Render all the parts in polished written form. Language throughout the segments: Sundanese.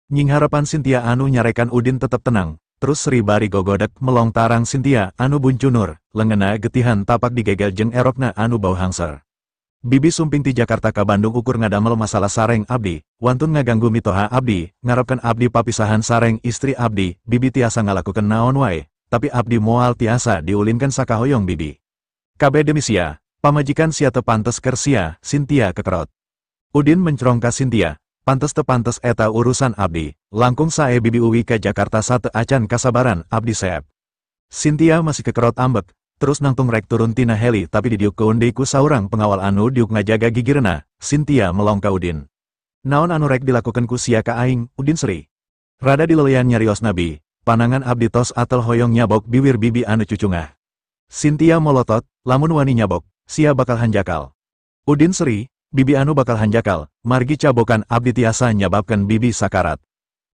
Nyingharepan Cynthia anu nyarekan Udin tetep tenang, terus seri bari gogodek melong tarang Cynthia anu buncunur, lengena getihan tapak digegel jeung erokna anu bau hangser. Bibi sumping ti Jakarta ka Bandung ukur ngadamel masalah sareng abdi, wantun ngaganggu mitoha abdi, ngarepkeun abdi papisahan sareng istri abdi, bibi tiasa ngalakukeun naon wae, tapi abdi moal tiasa diulinkeun sakahoyong bibi. Kabeh demi sia, pamajikan sia teu pantes keur sia, Cynthia kekerot. Udin mencrong ka Cynthia, pantes teu pantes eta urusan abdi, langkung sae bibi uwi ka Jakarta sate acan kasabaran abdi seep. Cynthia masih kekerot ambek, terus nangtung rek turun tina heli tapi didiukkeun deui ku saurang pengawal anu diuk ngajaga gigirna, Cynthia melong ka Udin. Naon anu rek dilakukeun ku sia ka aing, Udin seri. Rada dilelean nyarios nabi, panangan abdi tos atel hoyong nyabok biwir bibi anu cucungah. Cynthia molotot, lamun wani nyabok, sia bakal hanjakal. Udin seri, bibi anu bakal hanjakal, margi cabokan abdi tiasa nyababkeun bibi sakarat.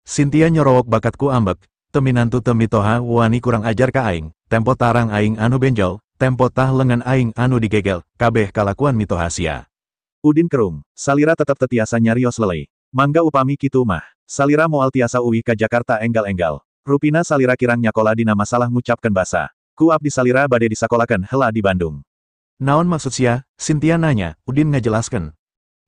Cynthia nyorowok bakatku ambek, teu minantu teu mitoha wani kurang ajar ka aing, tempo tarang aing anu benjol, tempo tah lengan aing anu digegel, kabeh kalakuan mitoha sia. Udin kerung, salira tetep teu tiasa nyarios lelei. Mangga upami kitu mah, salira moal tiasa uwih ka Jakarta enggal-enggal. Rupina salira kirang nyakola dina masalah ngucapkeun basa. Ku abdi salira bade disakolakeun heula di Bandung. Naon maksud sia? Cynthia nanya, Udin ngajelaskeun.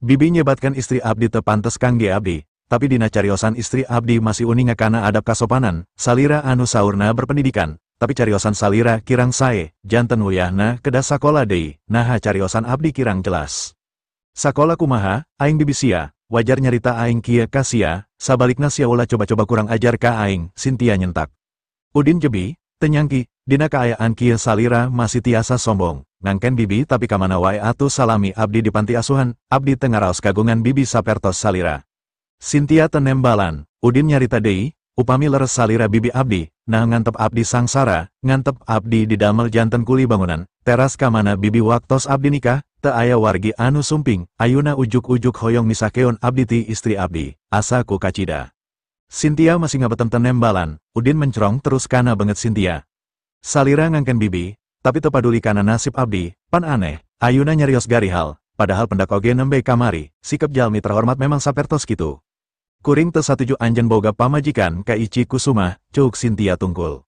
Bibi nyebatkan istri abdi teu pantes kangge abdi, tapi dina cariosan istri abdi masih uninga kana adab kasopanan, salira anu saurna berpendidikan, tapi cariosan salira kirang sae, janten wayahna kedah sakola deui, naha cariosan abdi kirang jelas. Sakola kumaha, aing bibi sia, wajar nyarita aing kieu ka sia, sabalikna sia ulah coba-coba kurang ajar ka aing, Cynthia nyentak. Udin jebi, teu nyangki, dina kaayaan kieu salira masih tiasa sombong. Ngangken bibi tapi kamana wae atuh salami abdi di panti asuhan, abdi teu ngaraos kagungan bibi sapertos salira. Cynthia tenembalan, Udin nyarita deui, upami leres salira bibi abdi, nah ngantep abdi sangsara, ngantep abdi didamel janten kuli bangunan, teras kamana bibi waktos abdi nikah, teu aya wargi anu sumping, ayuna ujuk-ujuk hoyong misahkeun abdi ti istri abdi, asa ku kacida. Cynthia masih ngabetem tenembalan, Udin mencrong terus kana banget Cynthia. Salira ngangken bibi, tapi teu paduli kana nasib abdi, pan aneh, ayuna nyarios garihal, padahal pendak oge nembe kamari, sikap jalmi terhormat memang sapertos kitu. Kuring teu satuju anjeun boga pamajikan ka Ici Kusuma, ceuk Cynthia tungkul.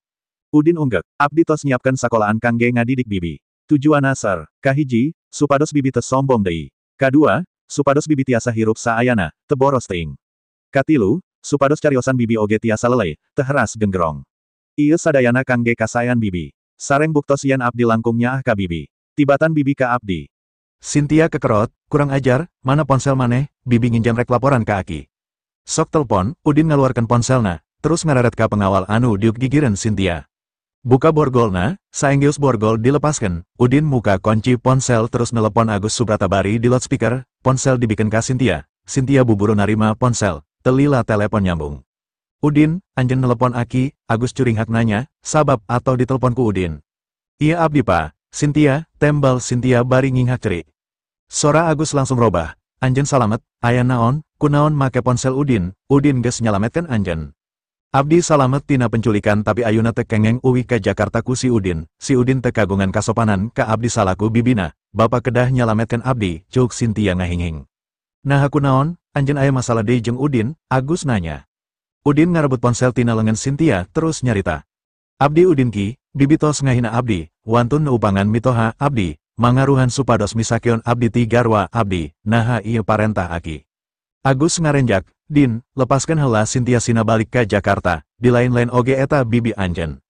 Udin unggek, abdi tos nyiapkeun sakolaan kangge ngadidik bibi. Tujuanna ser, kahiji, supados bibi teu sombong deui. Kadua, supados bibi tiasa hirup saayana, teu boros teuing. Katilu, supados cariosan bibi oge tiasa lelei, teu heras genggerong. Ieu sadayana kangge kasaean bibi. Sareng buktos yen abdi langkung nyaah ka bibi. Tibatan bibi ka abdi. Cynthia kekerot, kurang ajar, mana ponsel maneh, bibi nginjam rek laporan ka aki. Sok telpon, Udin ngaluarkeun ponselna, terus ngararet ka pengawal anu diuk gigireun Cynthia. Buka borgolna, saenggeus borgol dilepaskeun, Udin muka kunci ponsel terus nelepon Agus Subrata bari di loudspeaker, ponsel dibikeun ka Cynthia, Cynthia buburu narima ponsel, telila telepon nyambung. Udin, anjeun nelepon aki, Agus curinghak nanya, sabab atau ditelepon ku Udin. Iya abdi pa, Cynthia, tembal Cynthia bari nginghak cerik. Sora Agus langsung robah, anjeun salamet, aya naon, kunaon make ponsel Udin, Udin geus nyalametkeun anjeun. Abdi salamet tina penculikan tapi ayuna teu kengeng uwi ka Jakarta ku si Udin, si Udin teu kagungan kasopanan ka abdi salaku bibina, bapak kedah nyalametkeun abdi, ceuk Cynthia ngahinghing. Nah kunaon, anjeun aya masalah deui jeung Udin, Agus nanya. Udin ngarebut ponsel tina lengan Cynthia terus nyarita. Abdi Udin ki, bibi tos ngahina abdi, wantun neupangan mitoha abdi, mangaruhan supados misakeun abdi ti garwa abdi, naha ieu parentah aki. Agus ngarenjak, Din, lepaskan heula Cynthia sina balik ka Jakarta, di lain-lain oge eta bibi anjeun.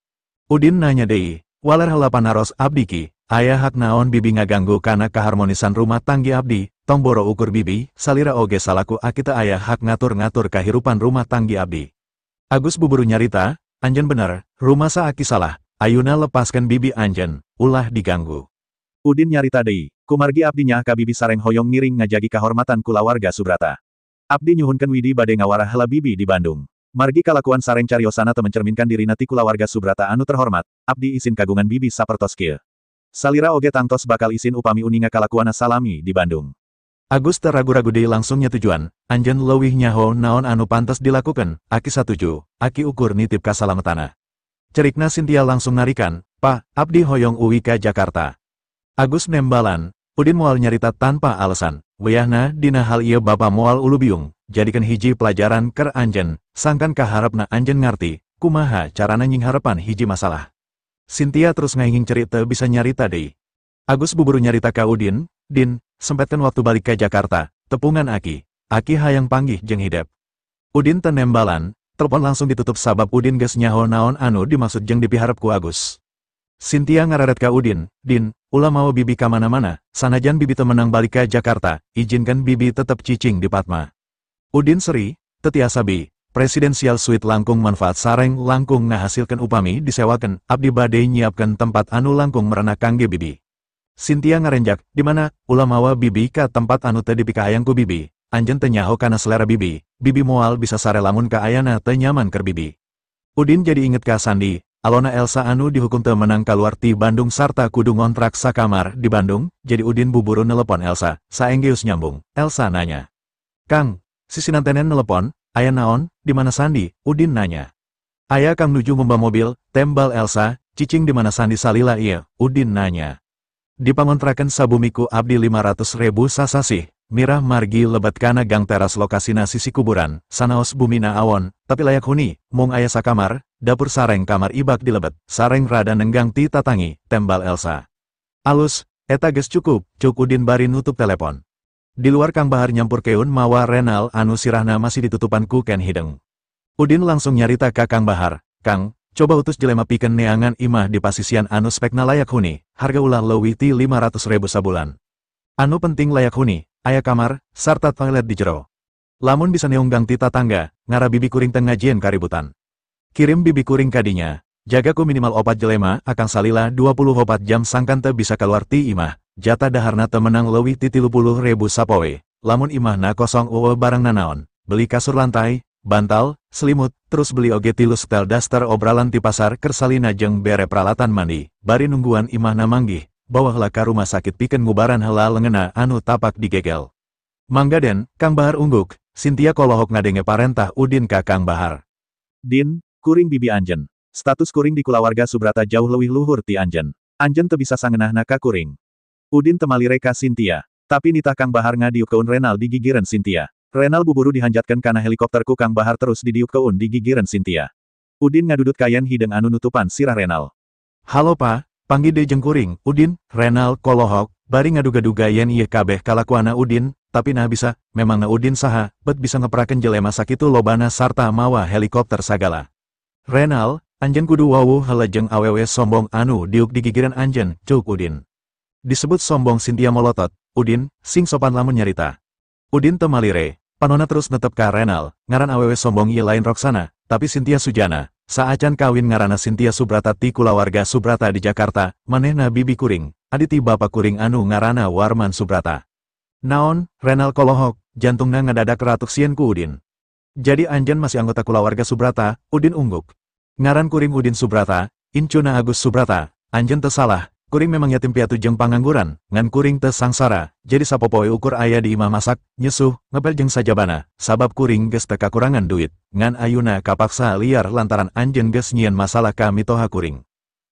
Udin nanya deui, waler heula panaros abdi ki, aya hak naon bibi ngaganggu kana kaharmonisan rumah tanggi abdi, tong boro ukur bibi, salira oge salaku aki teu aya hak ngatur-ngatur kahirupan rumah tanggi abdi. Agus buburu nyarita, anjeun bener, rumasa aki salah, ayuna lepaskan bibi anjeun, ulah diganggu. Udin nyarita deui, kumargi abdi nyaah ka bibi sareng hoyong ngiring ngajagi kahormatan kulawarga Subrata. Abdi nyuhunkeun widi bade ngawarah heula bibi di Bandung. Margi kalakuan sareng cariosana teu mencerminkan dirina ti kulawarga Subrata anu terhormat, abdi isin kagungan bibi sapertos kieu. Salira oge tangtos bakal isin upami uninga kalakuana salami di Bandung. Agus teu ragu-ragu deui langsung nyetujuan, anjeun leuwih nyaho naon anu pantes dilakukeun, aki satuju, aki ukur nitip kasalametana. Cerikna Cynthia langsung narikan, Pa, abdi hoyong uwi ka Jakarta. Agus nembalan, Udin moal nyarita tanpa alasan. Wayahna dina hal ieu bapa moal ulubiung, jadikeun hiji pelajaran keur anjeun, sangkan kaharepna anjeun ngarti, kumaha carana nyingharepan hiji masalah. Cynthia terus ngahinging cerik teu bisa nyarita deui. Agus buburu nyarita ka Udin, "Din, sempetkeun waktu balik ka Jakarta, tepungan Aki. Aki hayang panggih jeung hidep." Udin teu nembalan, telepon langsung ditutup sabab Udin geus nyaho naon anu dimaksud jeung dipiharep ku Agus. Cynthia ngararet ka Udin, "Din, ulah mawa bibi ka mana-mana, sanajan bibi teu menang balik ka Jakarta, izinkan bibi tetep cicing di Padma." Udin seri, "Teu tiasa bi, presidensial suite langkung manfaat sareng langkung ngahasilkeun upami disewakeun, abdi bade nyiapkeun tempat anu langkung merenah kangge bibi." Cynthia ngarenjak, "Di mana? Ulah mawa bibi ka tempat anu teu dipikahayang ku bibi, anjeun teu nyaho kana selera bibi, bibi moal bisa sare lamun kaayana teu nyaman keur bibi." Udin jadi inget ka Sandi, Alona Elsa anu dihukum teu menang kaluar ti Bandung sarta kudu ngontrak sakamar di Bandung, jadi Udin buburu nelepon Elsa, saenggeus nyambung, Elsa nanya. "Kang, si sinantenen nelepon, aya naon, di mana Sandi?" Udin nanya. "Aya Kang nuju ngumba mobil," tembal Elsa, "cicing di mana Sandi salila ieu?" Udin nanya. "Dipangontrakeun sabumi ku abdi 500.000 sasasih, mirah margi lebet kana gang teras lokasina sisi kuburan, sanaos bumina awon, tapi layak huni, mung aya sakamar, dapur sareng kamar ibak di lebet, sareng rada nenggang ti tatangi," tembal Elsa. "Alus, eta geus cukup," cuk Udin bari nutup telepon. Di luar Kang Bahar nyampurkeun mawa Renal anu sirahna masih ditutupan ku ken hideng. Udin langsung nyarita ka Kang Bahar, "Kang, coba utus jelema pikeun neangan imah di pasisian anu spekna layak huni, harga ulah leuwih ti 500.000 sabulan. Anu penting layak huni, aya kamar, sarta toilet di jero. Lamun bisa neunggang ti tatangga, ngara bibi kuring teu ngajieun kaributan. Kirim bibi kuring kadinya, jaga ku minimal 4 jelema akang salila 24 jam sangkan teu bisa keluar ti imah, jatah daharna teu menang leuwih ti 30.000 sapoe, lamun imahna kosong eueuh barang nanaon, beli kasur lantai, bantal, selimut, terus beli oge 3 setel daster obralan ti pasar kersalina jeung bere peralatan mandi, bari nungguan imahna manggih, bawa heula ka rumah sakit pikeun ngubaran heula leungeunna anu tapak digegel." "Mangga Den," Kang Bahar ungguk. Cynthia kolohok ngadenge parentah Udin ka Kang Bahar. "Din, kuring bibi anjeun. Status kuring di kulawarga Subrata jauh leuwih luhur ti anjeun. Anjeun teu bisa sangeunahna ka kuring." Udin temalire ka Cynthia, tapi nitah Kang Bahar ngadiukkeun Renal di gigireun Cynthia. Renal buburu dihanjatkeun kana helikopter ku Kang Bahar terus didiukkeun di gigireun Cynthia. Udin ngadudut kayen hideng anu nutupan sirah Renal. "Halo pa, panggih deui jeung kuring, Udin." Renal kolohok, bari ngaduga-duga yen ieu kabeh kalakuana Udin, tapi nah bisa, memangna Udin saha, bet bisa ngeperakeun jelema sakitu lobana sarta mawa helikopter sagala. "Renal, anjeun kudu wawuh heula jeung awewe sombong anu diuk di gigireun anjeun," cuk Udin. Disebut sombong Cynthia molotot, "Udin, sing sopan lamun nyarita." Udin teu malire, panona terus netep ka Renal, ngaran awewe sombong ieu lain Roxana, tapi Cynthia Sujana, saacan kawin ngaranna Cynthia Subrata ti kulawarga Subrata di Jakarta, manehna bibi kuring, adi ti bapa kuring anu ngaranna Warman Subrata. "Naon?" Renal kolohok, jantungna ngadadak ratuk sieun ku Udin. "Jadi anjeun masih anggota kulawarga Subrata?" Udin ungguk. "Ngaran kuring Udin Subrata, incuna Agus Subrata, anjeun teu salah, kuring memang yatim piatu jeung pangangguran, ngan kuring teu sangsara, jadi sapopoe ukur aya di imah masak, nyesuh, ngepel jeung sajabana, sabab kuring geus teu kakurangan duit, ngan ayuna kapaksa liar lantaran anjeun geus nyieun masalah ka mitoha kuring."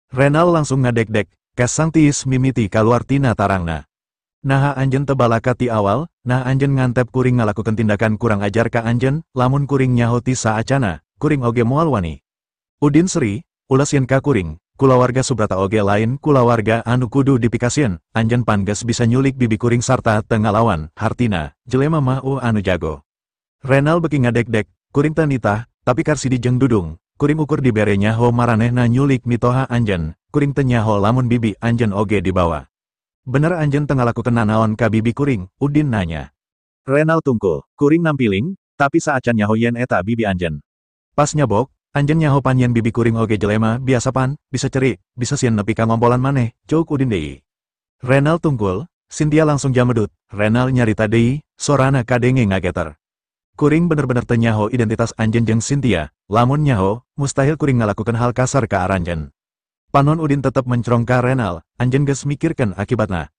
Renal langsung ngadek-dek, kesang tiis mimiti kaluar tina tarangna. "Naha anjeun teu balaka ti awal, nah anjeun ngantep kuring ngalakukeun tindakan kurang ajar ka anjeun, lamun kuring nyaho ti saacana, kuring oge moal wani." Udin seri, "Ulah sieun ka kuring, kulawarga Subrata oge lain kulawarga anu kudu dipikasieun, anjeun pan geus bisa nyulik bibi kuring sarta teu ngalawan, hartina, jelema mah anu jago." Renal beuki ngadek-dek, "Kuring teu nitah, tapi Karsidi jeung Dudung, kuring ukur dibere nyaho maranehna nyulik mitoha anjeun, kuring teu nyaho lamun bibi anjeun oge dibawa. Bener anjeun teu ngalakukeun nanaon ka bibi kuring?" Udin nanya. Renal tungkul, "Kuring nampiling, tapi saacan nyaho yen eta bibi anjeun." "Pas nyabok, anjeun nyaho pan yen bibi kuring oge jelema biasa pan, bisa cerik, bisa sieun nepi ka ngompolan maneh," cuk Udin deui. Renal tungkul, Cynthia langsung jamedut, Renal nyarita deui, sorana kadenge ngageter. "Kuring bener-bener teu nyaho identitas anjeun jeung Cynthia, lamun nyaho, mustahil kuring ngalakukeun hal kasar ka aranjeun." Panon Udin tetep mencrong ka Renal, "Anjeun geus mikirkeun akibatna."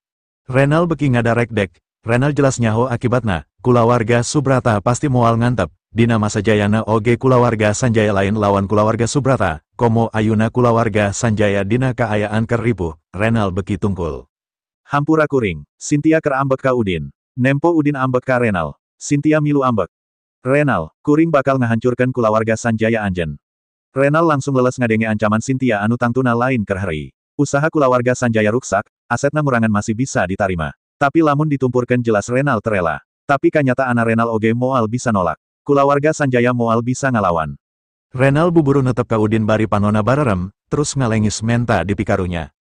Renal beuki ngadarek-dek, Renal jelas nyaho akibatna, kulawarga Subrata pasti moal ngantep, dina masa jayana oge kulawarga Sanjaya lain lawan kulawarga Subrata, komo ayuna kulawarga Sanjaya dina kaayaan keur ripuh. Renal beuki tungkul. Hampura kuring, Cynthia keur ambek ka Udin. Nempo Udin ambek ka Renal. Cynthia milu ambek. Renal, kuring bakal ngahancurkeun kulawarga Sanjaya anjeun. Renal langsung leles ngadenge ancaman Cynthia anu tangtuna lain keur heureuy. Usaha kulawarga Sanjaya ruksak, asetna ngurangan masih bisa ditarima. Tapi lamun ditumpurkeun jelas Renal teu rela. Tapi kanyataanna Renal oge moal bisa nolak. Kulawarga Sanjaya moal bisa ngalawan. Renal buburu netep ka Udin bari panona barerem, terus ngalengis menta dipikarunya.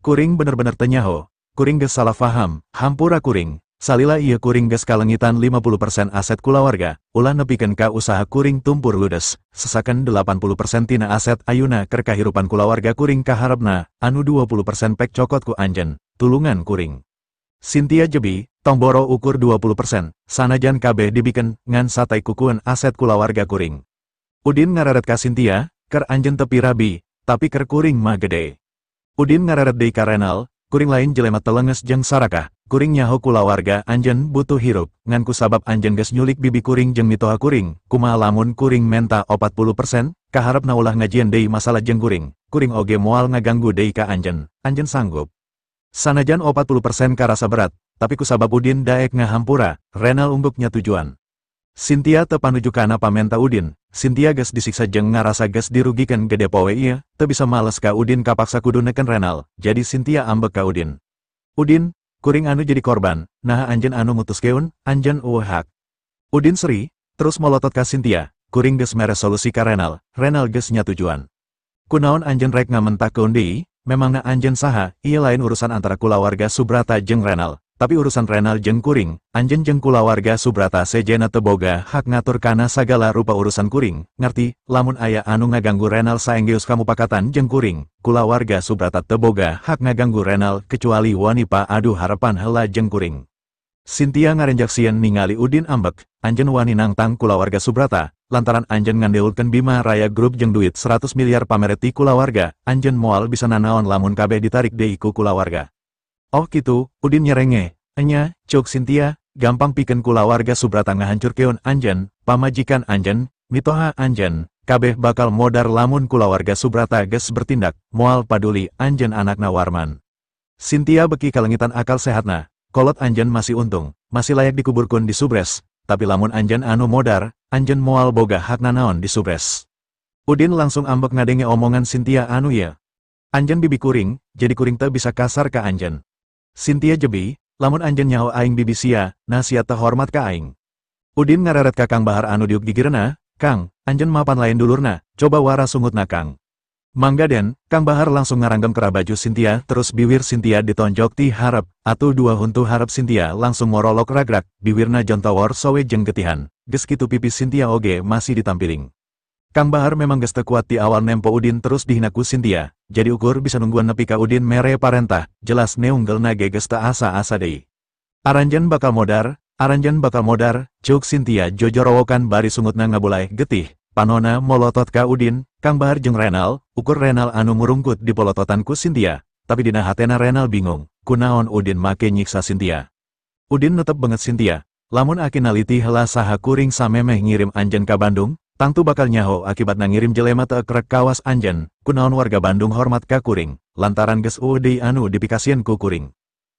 Kuring bener-bener teu nyaho, kuring geus salah faham, hampura kuring, salila ieu kuring geus kalengitan 50% aset kulawarga, ulah nepikeun ka usaha kuring tumpur ludes, sesakeun 80% tina aset ayuna keur kahirupan kulawarga kuring kaharepna, anu 20% pek cokot ku anjeun, tulungan kuring. Cynthia jebi, tong boro ukur 20%, sanajan kabeh dibikeun ngan satai kukuan aset kulawarga kuring. Udin ngareret ka Cynthia, ker anjeun tepi rabi, tapi ker kuring mah gede. Udin ngareret deui ka Renal, kuring lain jelema telenges jeung sarakah, kuring nyaho kulawarga anjeun butuh hirup, ngan kusabab anjeun geus nyulik bibi kuring jeung mitoha kuring, kumaha lamun kuring menta 40%, kaharepna ulah ngajieun deui masalah jeung kuring, kuring oge moal ngaganggu deui ka anjeun, anjeun sanggup. Sanajan 40% karasa berat, tapi kusabab Udin daek ngahampura, Renal ungguk nyatujuan. Cynthia teu panuju kana pamenta Udin, Cynthia geus disiksa jeung ngarasa geus dirugikan gede poe ieu, teu bisa males ka Udin kapaksa kudu neken Renal, jadi Cynthia ambek ka Udin. Udin, kuring anu jadi korban, naha anjeun anu mutuskeun, anjeun eueuh hak. Udin seri, terus molotot ka Cynthia, kuring geus mere solusi ka Renal, Renal geus nyatujuan. Kunaon anjeun rek ngamentakkeun deui, memangna anjeun saha, ieu lain urusan antara kulawarga Subrata jeung Renal. Tapi urusan Renal jeung kuring, anjeun jeung kulawarga Subrata sejena teu boga hak ngatur kana sagala rupa urusan kuring, ngerti, lamun aya anu ngaganggu Renal saenggeus kamupakatan jeung kuring, kulawarga Subrata teu boga hak ngaganggu Renal kecuali wani adu harapan heula jeung kuring. Cynthia ngarenjak sieun ningali Udin ambek, anjeun wani nangtang kulawarga Subrata, lantaran anjeun ngandeulkeun Bima Raya Group jeung duit 100 miliar pamere ti kulawarga, anjeun moal bisa nanaon lamun kabeh ditarik deui ku kulawarga. Oh kitu, Udin nyerenge, enya, cuk Cynthia, gampang pikeun kulawarga Subrata ngahancurkeun anjeun, pamajikan anjeun, mitoha anjeun, kabeh bakal modar lamun kulawarga Subrata geus bertindak, moal paduli anjeun anakna Warman. Cynthia beki kalengitan akal sehatna, kolot anjeun masih untung, masih layak dikuburkeun di Subres, tapi lamun anjeun anu modar, anjeun moal boga hak nanaon di Subres. Udin langsung ambek ngadenge omongan Cynthia anu ieu. Anjeun bibi kuring, jadi kuring teu bisa kasar ka anjeun. Cynthia jebi, lamun anjeun nyaho aing bibi sia, nah sia teu hormat ka aing. Udin ngareret ka Kang Bahar anu diuk gigirna, Kang, anjeun mapan lain dulurna, coba wara sungutna Kang. Mangga den, Kang Bahar langsung ngaranggem kera baju Cynthia, terus biwir Cynthia ditonjok ti harep, atuh dua huntu harep Cynthia langsung morolok ragrak, biwirna jontawor sowe jeung getihan, geus kitu pipi Cynthia oge masih ditampiling. Kang Bahar memang geus teu kuat di awal nempo Udin terus dihina ku Cynthia, jadi ukur bisa nungguan nepi ka Udin mere parentah, jelas neunggeulna ge geus teu asa-asa deui. Aranjeun bakal modar, aranjeun bakal modar, cuk Cynthia jojorowokan bari sungutna ngabulaeh getih, panona molotot ka Udin, Kang Bahar jeung Renal, ukur Renal anu murungkut di polototan ku Cynthia, tapi dina hatena Renal bingung, kunaon Udin make nyiksa Cynthia. Udin netep banget Cynthia, lamun aki naliti heula saha kuring samemeh ngirim anjeun ka Bandung, tangtu bakal nyaho akibatna ngirim jelema teu ekrek kawas anjeun, kunaon warga Bandung hormat ka kuring, lantaran geus eueuh deui anu dipikasieun ku kuring.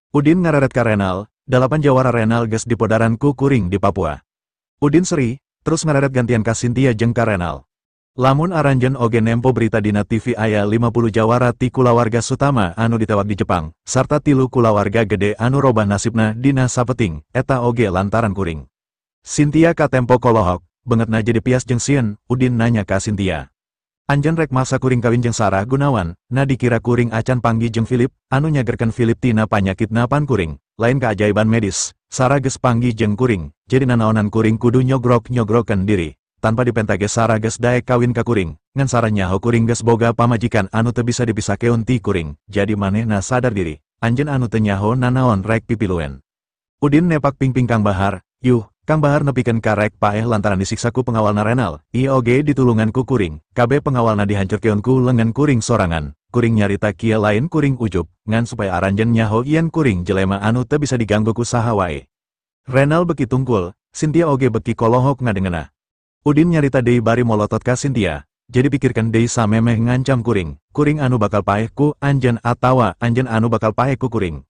Udin ngareret ka Renal, 8 jawara Renal geus dipodaran ku kuring di Papua. Udin seri, terus ngareret gantian ka Cynthia jeung ka Renal. Lamun aranjeun oge nempo berita dina TV aya 50 jawara ti kulawarga Sutama anu ditewak di Jepang, sarta 3 kulawarga gede anu robah nasibna dina sapeting, eta oge lantaran kuring. Cynthia katempo kolohok, bengetna jadi pias jeung sieun, Udin nanya ka Cynthia. Anjeun rek masa kuring kawin jeung Sarah Gunawan, na dikira kuring acan panggi jeung Philip, anu nyagerkeun Philip tina panyakitna pan kuring, lain keajaiban medis, Sarah geus panggi jeung kuring, jadi nanaonan kuring kudu nyogrok-nyogrokkeun diri. Tanpa dipentage Sarah geus daek kawin ka kuring, ngan Sarah nyaho kuring geus boga pamajikan anu teu bisa dipisakeun ti kuring, jadi manehna sadar diri, anjeun anu teu nyaho nanaon rek pipiluen. Udin nepak pingping Kang Bahar, yuh, Kang Bahar nepikeun karek paeh lantaran disiksa ku pengawalna Renal, ieu oge ditulungan ku kuring, kabeh pengawalna dihancurkeun ku lengan kuring sorangan, kuring nyarita kieu lain kuring ujub, ngan supaya aranjeun nyaho yen kuring jelema anu teu bisa diganggu ku saha wae. Renal beki tungkul, Cynthia oge beki kolohok ngadengena. Udin nyarita deui bari molotot ka Cynthia, jadi pikirkan deui samemeh ngancam kuring, kuring anu bakal paeh ku anjeun atawa anjeun anu bakal paeh ku kuring.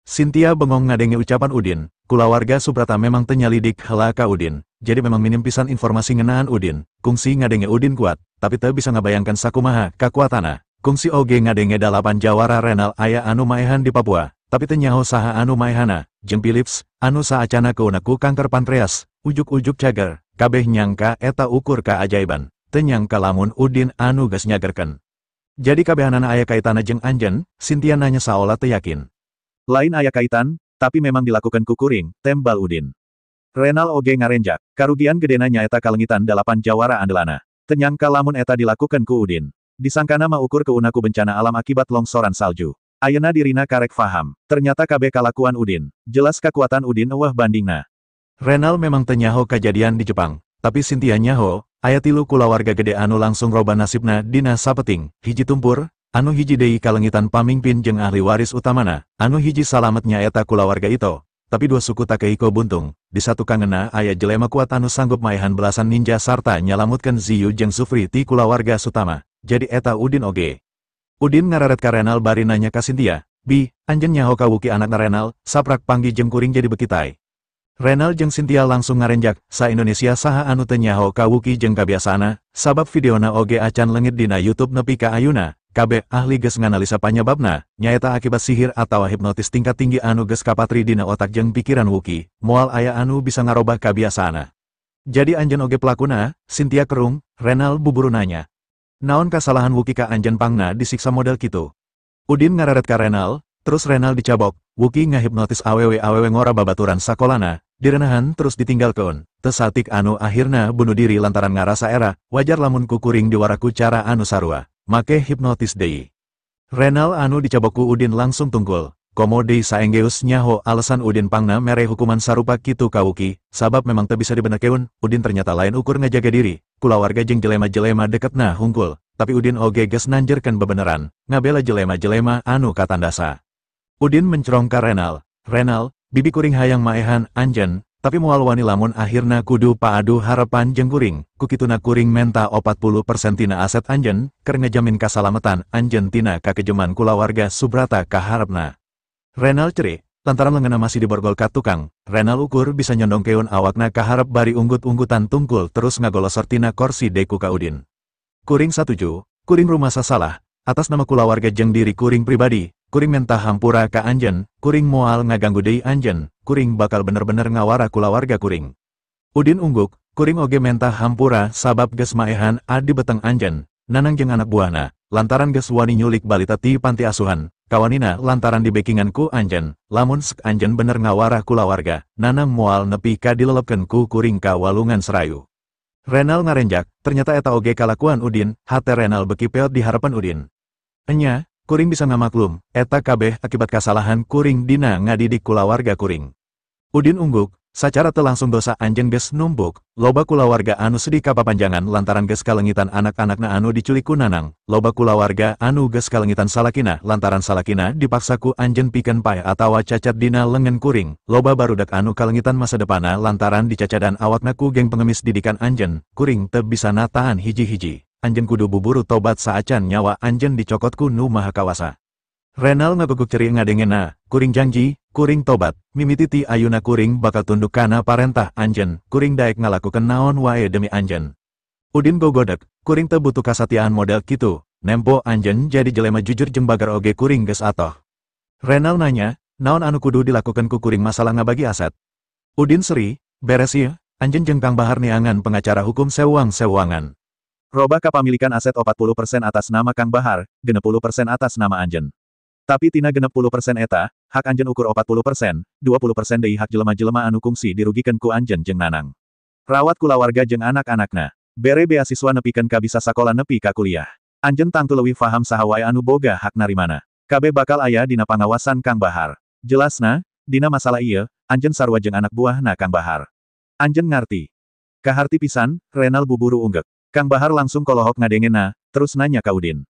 Cynthia bengong ngadenge ucapan Udin, kulawarga Subrata memang teu nyalidik heula ka Udin, jadi memang minim pisan informasi ngeunaan Udin, kungsi ngadenge Udin kuat, tapi teu bisa ngabayangkan sakumaha kakuatanna, kungsi oge ngadenge 8 jawara Renal aya anu maehan di Papua, tapi teu nyaho saha anu maehana, jeung Philips, anu saacana keuna ku kanker pankreas, ujuk-ujuk cager, kabeh nyangka eta ukur kaajaiban, teu nyangka lamun Udin anu geus nyagerkeun. Jadi kabehanana aya kaitana jeung anjeun, Cynthia nanya saolah teu yakin. Lain aya kaitan, tapi memang dilakukan ku kuring, tembal Udin. Renal oge ngarenjak, karugian gedena nyaeta kalengitan 8 jawara andelana. Teu nyangka lamun eta dilakukan ku Udin. Disangkana mah ukur keuna ku bencana alam akibat longsoran salju. Ayeuna dirina karek faham, ternyata kabeh kalakuan Udin. Jelas kekuatan Udin euweuh bandingna. Renal memang teu nyaho kajadian di Jepang, tapi Cynthia nyaho, aya 3 kulawarga gede anu langsung roba nasibna dina sapeting, hiji tumpur, anu hiji deui kalengitan pamingpin jeung ahli waris utamana, anu hiji salamet nyaeta kulawarga itu, tapi 2 suku Takehiko buntung, di satu kangena aya jelema kuat anu sanggup maehan belasan ninja sarta nyalamutkeun Ziyu jeung Sufri ti kulawarga Sutama, jadi eta Udin oge. Udin ngararet ka Renal bari nanya ka Cynthia, "Bi, anjeun nyaho ka Wuki anakna Renal, saprak panggi jeung kuring jadi bekitai." Renal jeung Cynthia langsung ngarenjak, sa-Indonesia saha anu teu nyaho ka Wuki jeung kabiasaana, sabab videona oge acan leungit dina YouTube nepi ka ayuna. Kabeh ahli geus nganalisa panyebabna, nyaeta akibat sihir atawa hipnotis tingkat tinggi anu geus kapatri dina otak jeung pikiran Wuki, moal aya anu bisa ngarobah kabiasaana. Jadi anjeun oge pelakuna, Cynthia kerung, Renal buburu nanya. Naon kasalahan Wuki ka anjeun pangna disiksa model kitu? Udin ngararet ka Renal, terus Renal dicabok, Wuki ngahipnotis awewe-awewe ngora babaturan sakolana, direnahan terus ditinggalkeun, teu satik anu akhirna bunuh diri lantaran ngarasa era, wajar lamun kukuring diwaraku cara anu sarua. Make hipnotis deui. Renal anu dicabok ku Udin langsung tungkul. Komo deui saenggeus nyaho alasan Udin pangna mere hukuman sarupa kitu ka Wuki, sabab memang teu bisa dibenerkeun, Udin ternyata lain ukur ngajaga diri, kulawarga jeung jelema-jelema deketna hungkul, tapi Udin oge geus nanjerkeun bebeneran, ngabela jelema-jelema anu katandasa. Udin mencrong ka Renal, "Renal, bibi kuring hayang maehan anjeun, tapi moal wani lamun akhirna kudu paadu harapan jeung kuring, kukituna kuring menta 40% tina aset anjeun, keur ngejamin kasalametan anjeun tina kakejeman kulawarga Subrata kaharepna." Renal cerik, lantaran leungeunna masih diborgol ka tukang, Renal ukur bisa nyondongkeun awakna kaharep bari unggut-unggutan tungkul terus ngagolosor tina korsi deku ka Udin. "Kuring satuju, kuring rumasa salah, atas nama kulawarga jeung diri kuring pribadi, kuring menta hampura ka anjeun, kuring moal ngaganggu deui anjeun, kuring bakal bener-bener ngawara kulawarga kuring." Udin ungguk, "Kuring oge menta hampura sabab geus maehan adi beteng anjeun, Nanang jeung anak buahna, lantaran geus wani nyulik balita ti panti asuhan, kawanina lantaran dibekingan ku anjeun, lamun sek anjeun bener ngawara kulawarga, Nanang moal nepi ka dilelepkeun ku kuring ka walungan Serayu." Renal ngarenjak, ternyata eta oge kalakuan Udin, hate Renal beki peot di harapan Udin. "Enya, kuring bisa ngamaklum, eta kabeh akibat kasalahan kuring dina ngadidik kulawarga kuring." Udin ungguk, sacara teu langsung dosa anjeun geus numpuk, loba kulawarga anu sedih kapapanjangan lantaran geus kalengitan anak-anakna anu diculik ku Nanang, loba kulawarga anu geus kalengitan salakina lantaran salakina dipaksa ku anjeun pikeun paeh atawa cacat dina lengan kuring, loba barudak anu kalengitan masa depana lantaran dicacadan awakna ku geng pengemis didikan anjeun, kuring teu bisa natahan hiji-hiji. Anjeun kudu buburu tobat saacan nyawa anjeun dicokot ku Nu Maha Kawasa. Renal ngaguguk ceri ngadengena, "Kuring janji, kuring tobat, mimiti ti ayuna kuring bakal tunduk kana parentah anjeun, kuring daek ngalakukeun naon wae demi anjeun." Udin gogodek, "Kuring teu butuh kasatiaan model kitu, nempo anjeun jadi jelema jujur jeung bagar oge kuring geus atoh." Renal nanya, "Naon anu kudu dilakukeun ku kuring masalah ngabagi aset?" Udin seri, "Beres ieu, anjeun jeung Kang Bahar neangan pengacara hukum sewang-sewangan. Robah kapamilikan aset 40% atas nama Kang Bahar, 60% atas nama anjeun. Tapi tina 60% eta, hak anjeun ukur 40%, 20% deui hak jelema-jelema anu kungsi dirugikeun ku anjeun jeung Nanang. Rawat kulawarga jeung anak-anakna. Bere beasiswa nepikeun ka bisa sakola nepi ka kuliah. Anjeun tangtu leuwih faham saha wae anu boga hak narimana. Kabeh bakal aya dina pangawasan Kang Bahar. Jelasna, dina masalah ieu, anjeun sarua jeung anak buahna Kang Bahar. Anjeun ngarti." Kaharti pisan, Renal buburu unggek. Kang Bahar langsung kolohok ngadengena, terus nanya ka Udin.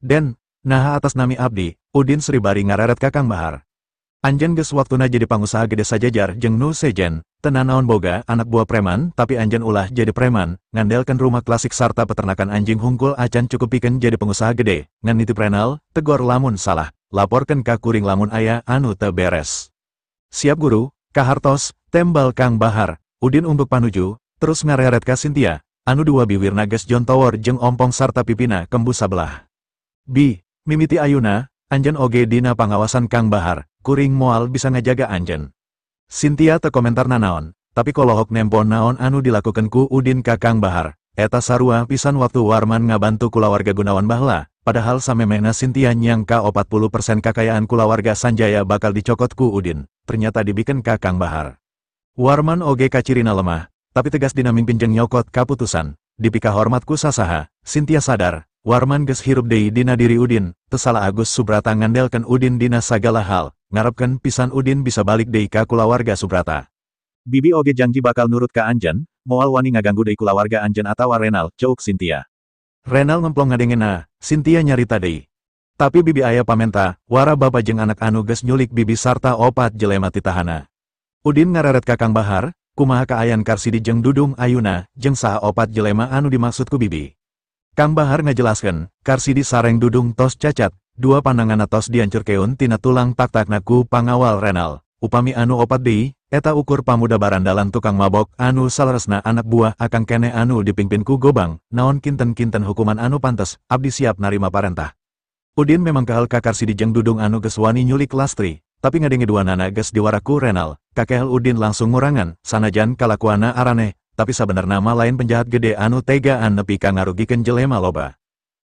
"Den, naha atas nami abdi?" Udin seri bari ngareret ka Kang Bahar. "Anjeun geus waktuna jadi pangusaha gede sajajar jeung nu sejen, teu nanaon boga anak buah preman tapi anjeun ulah jadi preman, ngandelkeun rumah klasik sarta peternakan anjing hungkul acan cukup pikeun jadi pengusaha gede, ngan nitip Renal, tegor lamun salah, laporkeun ka kuring lamun aya anu teu beres. Siap guru, kahartos, tembal Kang Bahar. Udin ungguk panuju, terus ngareret ka Cynthia, anu dua biwirna geus jontowor jeung ompong sarta pipina kembu sabelah. Bi, mimiti ayuna, anjen oge dina pangawasan Kang Bahar, kuring moal bisa ngajaga anjen. Cynthia teu komentar nanaon, tapi kolohok nempo naon anu dilakukeun ku Udin ka Kang Bahar. Eta sarua pisan waktu Warman ngabantu kulawarga Gunawan bahla, padahal samemehna Cynthia nyangka 40% kakayaan kulawarga Sanjaya bakal dicokot ku Udin, ternyata dibikeun ka Kang Bahar. Warman oge kacirina lemah, tapi tegas dina mimpin jeung nyokot kaputusan, dipikahormat ku sasaha. Cynthia sadar, Warman geus hirup deui dina diri Udin, teu salah Agus Subrata ngandelkeun Udin dina sagala hal, ngarepkeun pisan Udin bisa balik deui ka kulawarga Subrata. Bibi oge janji bakal nurut ka anjen, moal wani ngaganggu deui kulawarga anjen atawa Renal, ceuk Cynthia. Renal ngemplong ngadengena, Cynthia nyarita deui. Tapi bibi aya pamenta, wara bapa jeung anak anu geus nyulik bibi sarta opat jelema titahana. Udin ngareret ka Kang Bahar, kumaha kaayan Karsidi jeung Dudung ayuna, jeung saha opat jelema anu dimaksud ku bibi. Kang Bahar ngajelaskeun, Karsidi sareng Dudung tos cacat, dua pandanganna tos diancurkeun tina tulang tak-takna ku pangawal Renal. Upami anu opat deui, eta ukur pamuda barandalan tukang mabok anu saleresna anak buah akang kene anu dipingpin ku Gobang, naon kinten-kinten hukuman anu pantes, abdi siap narima parentah. Udin memang kehel ka Karsidi jeung Dudung anu geus wani nyulik Lastri, tapi ngadenge duanana geus diwaraku Renal, kakehel Udin langsung ngurangan, sanajan kalakuana araneh, tapi sabenerna mah lain penjahat gede anu tegaan nepi ka ngarugikeun jelema loba.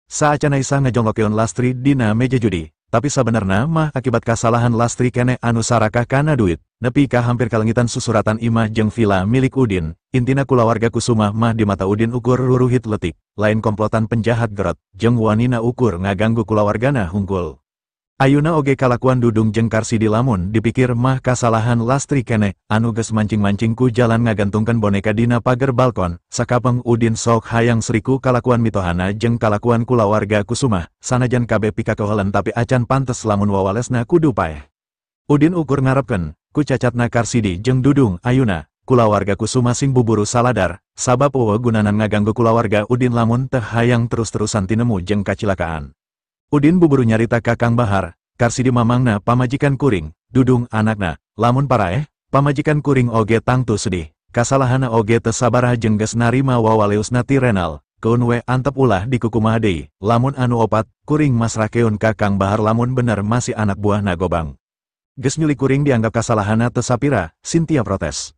Saacana isa ngajonglokeun Lastri dina meja judi, tapi sabenerna mah akibat kasalahan Lastri kene anu sarakah kana duit, nepi ka hampir kalengitan susuratan imah jeung villa milik Udin, intina kulawarga Kusuma mah di mata Udin ukur ruruhit letik, lain komplotan penjahat gerot, jeung wanina ukur ngaganggu kulawargana hungkul. Ayuna oge kalakuan Dudung jeung Karsidi lamun dipikir mah kasalahan Lastri kene, anu geus mancing-mancing ku jalan ngagantungkeun boneka dina pager balkon, sakapeng Udin sok hayang seriku kalakuan mitohana jeung kalakuan kulawarga Kusuma, sanajan kabeh pikakeholen tapi acan pantes lamun wawalesna kudu paeh. Udin ukur ngarepkeun, ku cacatna Karsidi jeung Dudung ayuna, kulawarga Kusuma sing buburu saladar, sabab eueuh gunanan ngaganggu kulawarga Udin lamun teu hayang terus-terusan tinemu jeung kacilakaan. Udin buburu nyarita ka Kang Bahar, Karsidi mamangna pamajikan kuring, Dudung anakna, lamun paraeh, pamajikan kuring oge tangtu sedih, kasalahana oge teu sabaraha jeung geus narima wawaleusna ti Renal, keun we antep ulah dikukumaha deui, lamun anu opat, kuring masrahkeun ka Kang Bahar lamun bener masih anak buahna Gobang. Geus nyulik kuring dianggap kasalahana teu sapira, Cynthia protes.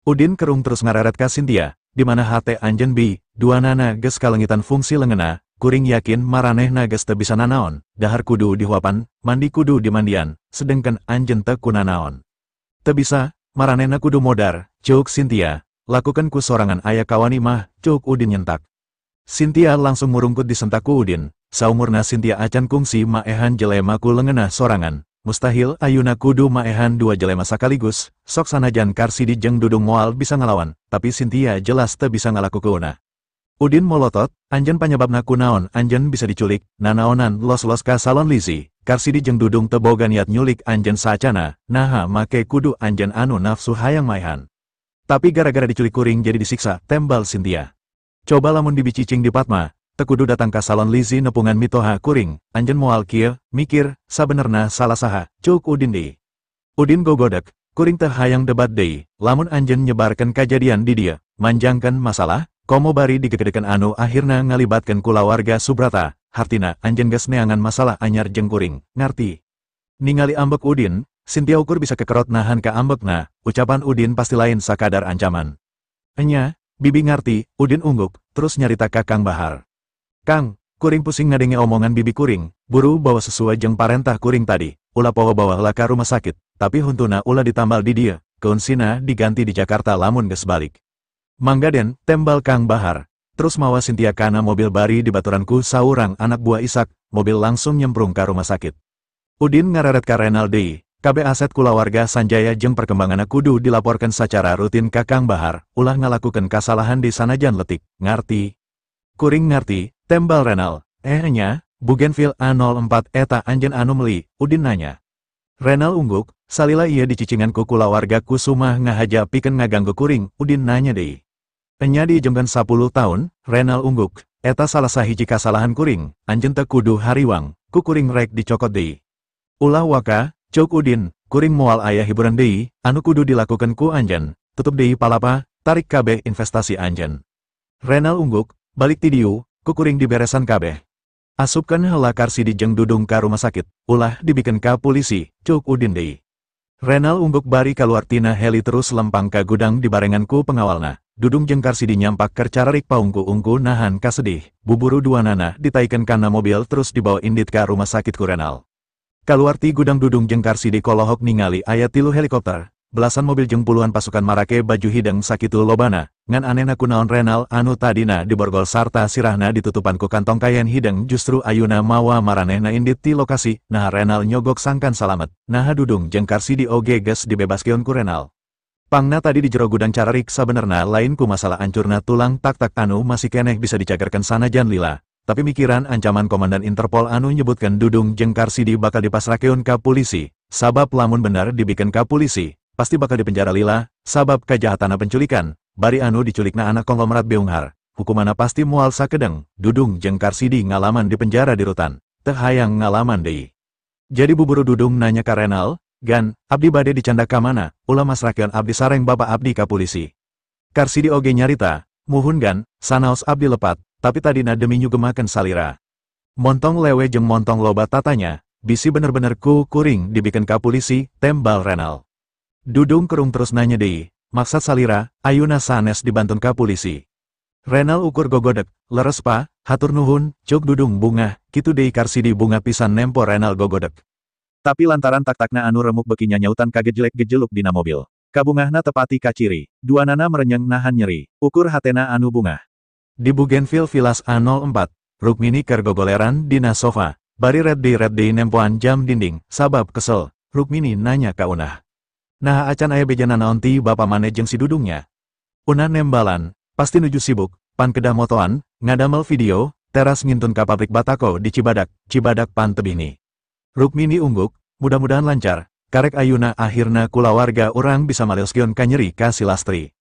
Udin kerung terus ngareret ka Cynthia, di mana hate anjeun bi, duanana geus kalengitan fungsi leungeunna. Kuring yakin maranehna geus teu bisa nanaon, dahar kudu dihuapan, mandi kudu dimandian, sedengkeun anjeun teu kunanaon. Teu bisa, maranehna kudu modar, ceuk Cynthia, lakukeun ku sorangan aya kawani mah, ceuk Udin nyentak. Cynthia langsung murungkut disentak ku Udin, saumurna Cynthia acan kungsi maehan jelema ku leungeunna sorangan, mustahil ayuna kudu maehan dua jelema sakaligus, sok sanajan Karsidi jeung Dudung moal bisa ngalawan, tapi Cynthia jelas teu bisa ngalakukeunna. Udin molotot, anjen panyebabna kunaon anjen bisa diculik, nanaonan los-los ka salon Lizzy, Karsidi jeung Dudung teu boga niat nyulik anjen saacana, naha make kudu anjen anu nafsu hayang maehan. Tapi gara-gara diculik kuring jadi disiksa, tembal Cynthia. Coba lamun bibi cicing di Patma, teu kudu datang ka salon Lizzy nepungan mitoha kuring, anjen moal kieu, mikir, sabenerna salah saha, ceuk Udin deui. Udin gogodek, kuring teu hayang debat deui, lamun anjen nyebarkeun kajadian di dieu, manjangkeun masalah, komo bari digegedekeun anu akhirna ngalibatkeun kulawarga Subrata, hartina anjeun geus neangan masalah anyar jeung kuring, ngarti. Ningali ambek Udin, Cynthia ukur bisa kekerot nahan ka ambekna, ucapan Udin pasti lain sakadar ancaman. Enya, bibi ngarti, Udin ungguk, terus nyarita ka Kang Bahar. Kang, kuring pusing ngadenge omongan bibi kuring, buru bawa sesuai jeung parentah kuring tadi, ulah poho bawa heula ka rumah sakit, tapi huntuna ulah ditambal di dieu, keunsina diganti di Jakarta lamun geus balik. Mangga den, tembal Kang Bahar. Terus mawa Cynthia kana mobil bari di baturanku saurang anak buah Isak, mobil langsung nyemprung ka rumah sakit. Udin ngareret ka Renal deui, kabeh aset kulawarga Sanjaya jeung perkembanganna kudu dilaporkan secara rutin ka Kang Bahar, ulah ngalakukeun kasalahan di sanajan letik, ngarti. Kuring ngarti, tembal Renal. Nya, Bougainville A04 eta anjeun anu meuli, Udin nanya. Renal ungguk, salila ieu dicicingan ku kulawarga Kusuma ngahaja pikeun ngaganggu kuring, Udin nanya deui. Enya diijemkeun 10 tahun, Renal ungguk, eta salah sahiji kasalahan kuring, anjeun teu kudu hariwang, ku kuring rek dicokot deui. Ulah waka, ceuk Udin, kuring moal aya hiburan deui, anu kudu dilakukeun ku anjeun, tutup deui palapa, tarik kabeh investasi anjeun. Renal ungguk, balik ti dieu, ku kuring diberesan kabeh. Asupkeun heula Karsidi jeung Dudung ka rumah sakit, ulah dibikeun ka polisi, ceuk Udin deui. Renal ungguk bari kaluar tina heli terus lempang ka gudang dibarengan ku pengawalna. Dudung jeung Karsidi nyampak keur cararik paungku-ungku nahan kasedih, buburu duanana ditaikeun kana mobil terus dibawa indit ka rumah sakit ku Renal. Kaluar ti gudang Dudung jeung Karsidi kolohok ningali aya 3 helikopter, belasan mobil jeung puluhan pasukan marake baju hideng sakitu lobana, ngan anehna kunaon Renal anu tadina diborgol sarta sirahna ditutupan ku kantong kain hideng justru ayuna mawa maranehna indit ti lokasi, naha Renal nyogok sangkan salamet, naha Dudung jeung Karsidi oge geus dibebaskeun ku Renal. Pangna tadi di jero gudang cararik sabenerna lain ku masalah ancurna tulang tak-tak anu masih keneh bisa dicagerkeun sanajan lila. Tapi mikiran ancaman Komandan Interpol anu nyebutkan Dudung jeung Karsidi bakal dipasrakeun ka polisi, sabab lamun bener dibikeun ka polisi, pasti bakal dipenjara lila, sabab kajahatana penculikan, bari anu diculikna anak konglomerat beunghar, hukumana pasti mual sakedeng, Dudung jeung Karsidi ngalaman dipenjara di rutan, teu hayang ngalaman deui. Jadi buburu Dudung nanya ka Renal, "Gan, abdi bade dicanda ka mana, ulah masrakeun abdi sareng bapak abdi ka polisi." Karsidi oge nyarita, "Muhun gan, sanaos abdi lepat, tapi tadina demi nyugemakeun salira. Montong lewe jeung montong loba tatanya, bisi bener-bener ku kuring dibikeun ka polisi," tembal Renal. Dudung kerung terus nanya deui, "Maksad salira, ayuna sanes dibantun ka polisi?" Renal ukur gogodek, "Leres pa, hatur nuhun," ceuk Dudung bungah, kitu deui Karsidi bunga pisan nempo Renal gogodek. Tapi lantaran tak-takna anu remuk beki nyanyautan kagejelek-gejeluk dina mobil. Kabungahna tepati kaciri, duanana merenyeng nahan nyeri, ukur hatena anu bungah. Di Bougainville Villas A04, Rukmini keur gogoleran dina sofa, bari red day nempoan jam dinding, sabab kesel, Rukmini nanya ka Unah. "Nah acan aya beja nanaon ti bapa maneh jeung si Dudungnya?" Unah nembalan, "Pasti nuju sibuk, pan kedah motoan, ngadamel video, teras ngintun ka pabrik batako di Cibadak, Cibadak pan tebih ni." Rukmini ungguk, "Mudah-mudahan lancar, karek ayuna akhirna kulawarga urang bisa malioskeun kanyeri ka si Lastri."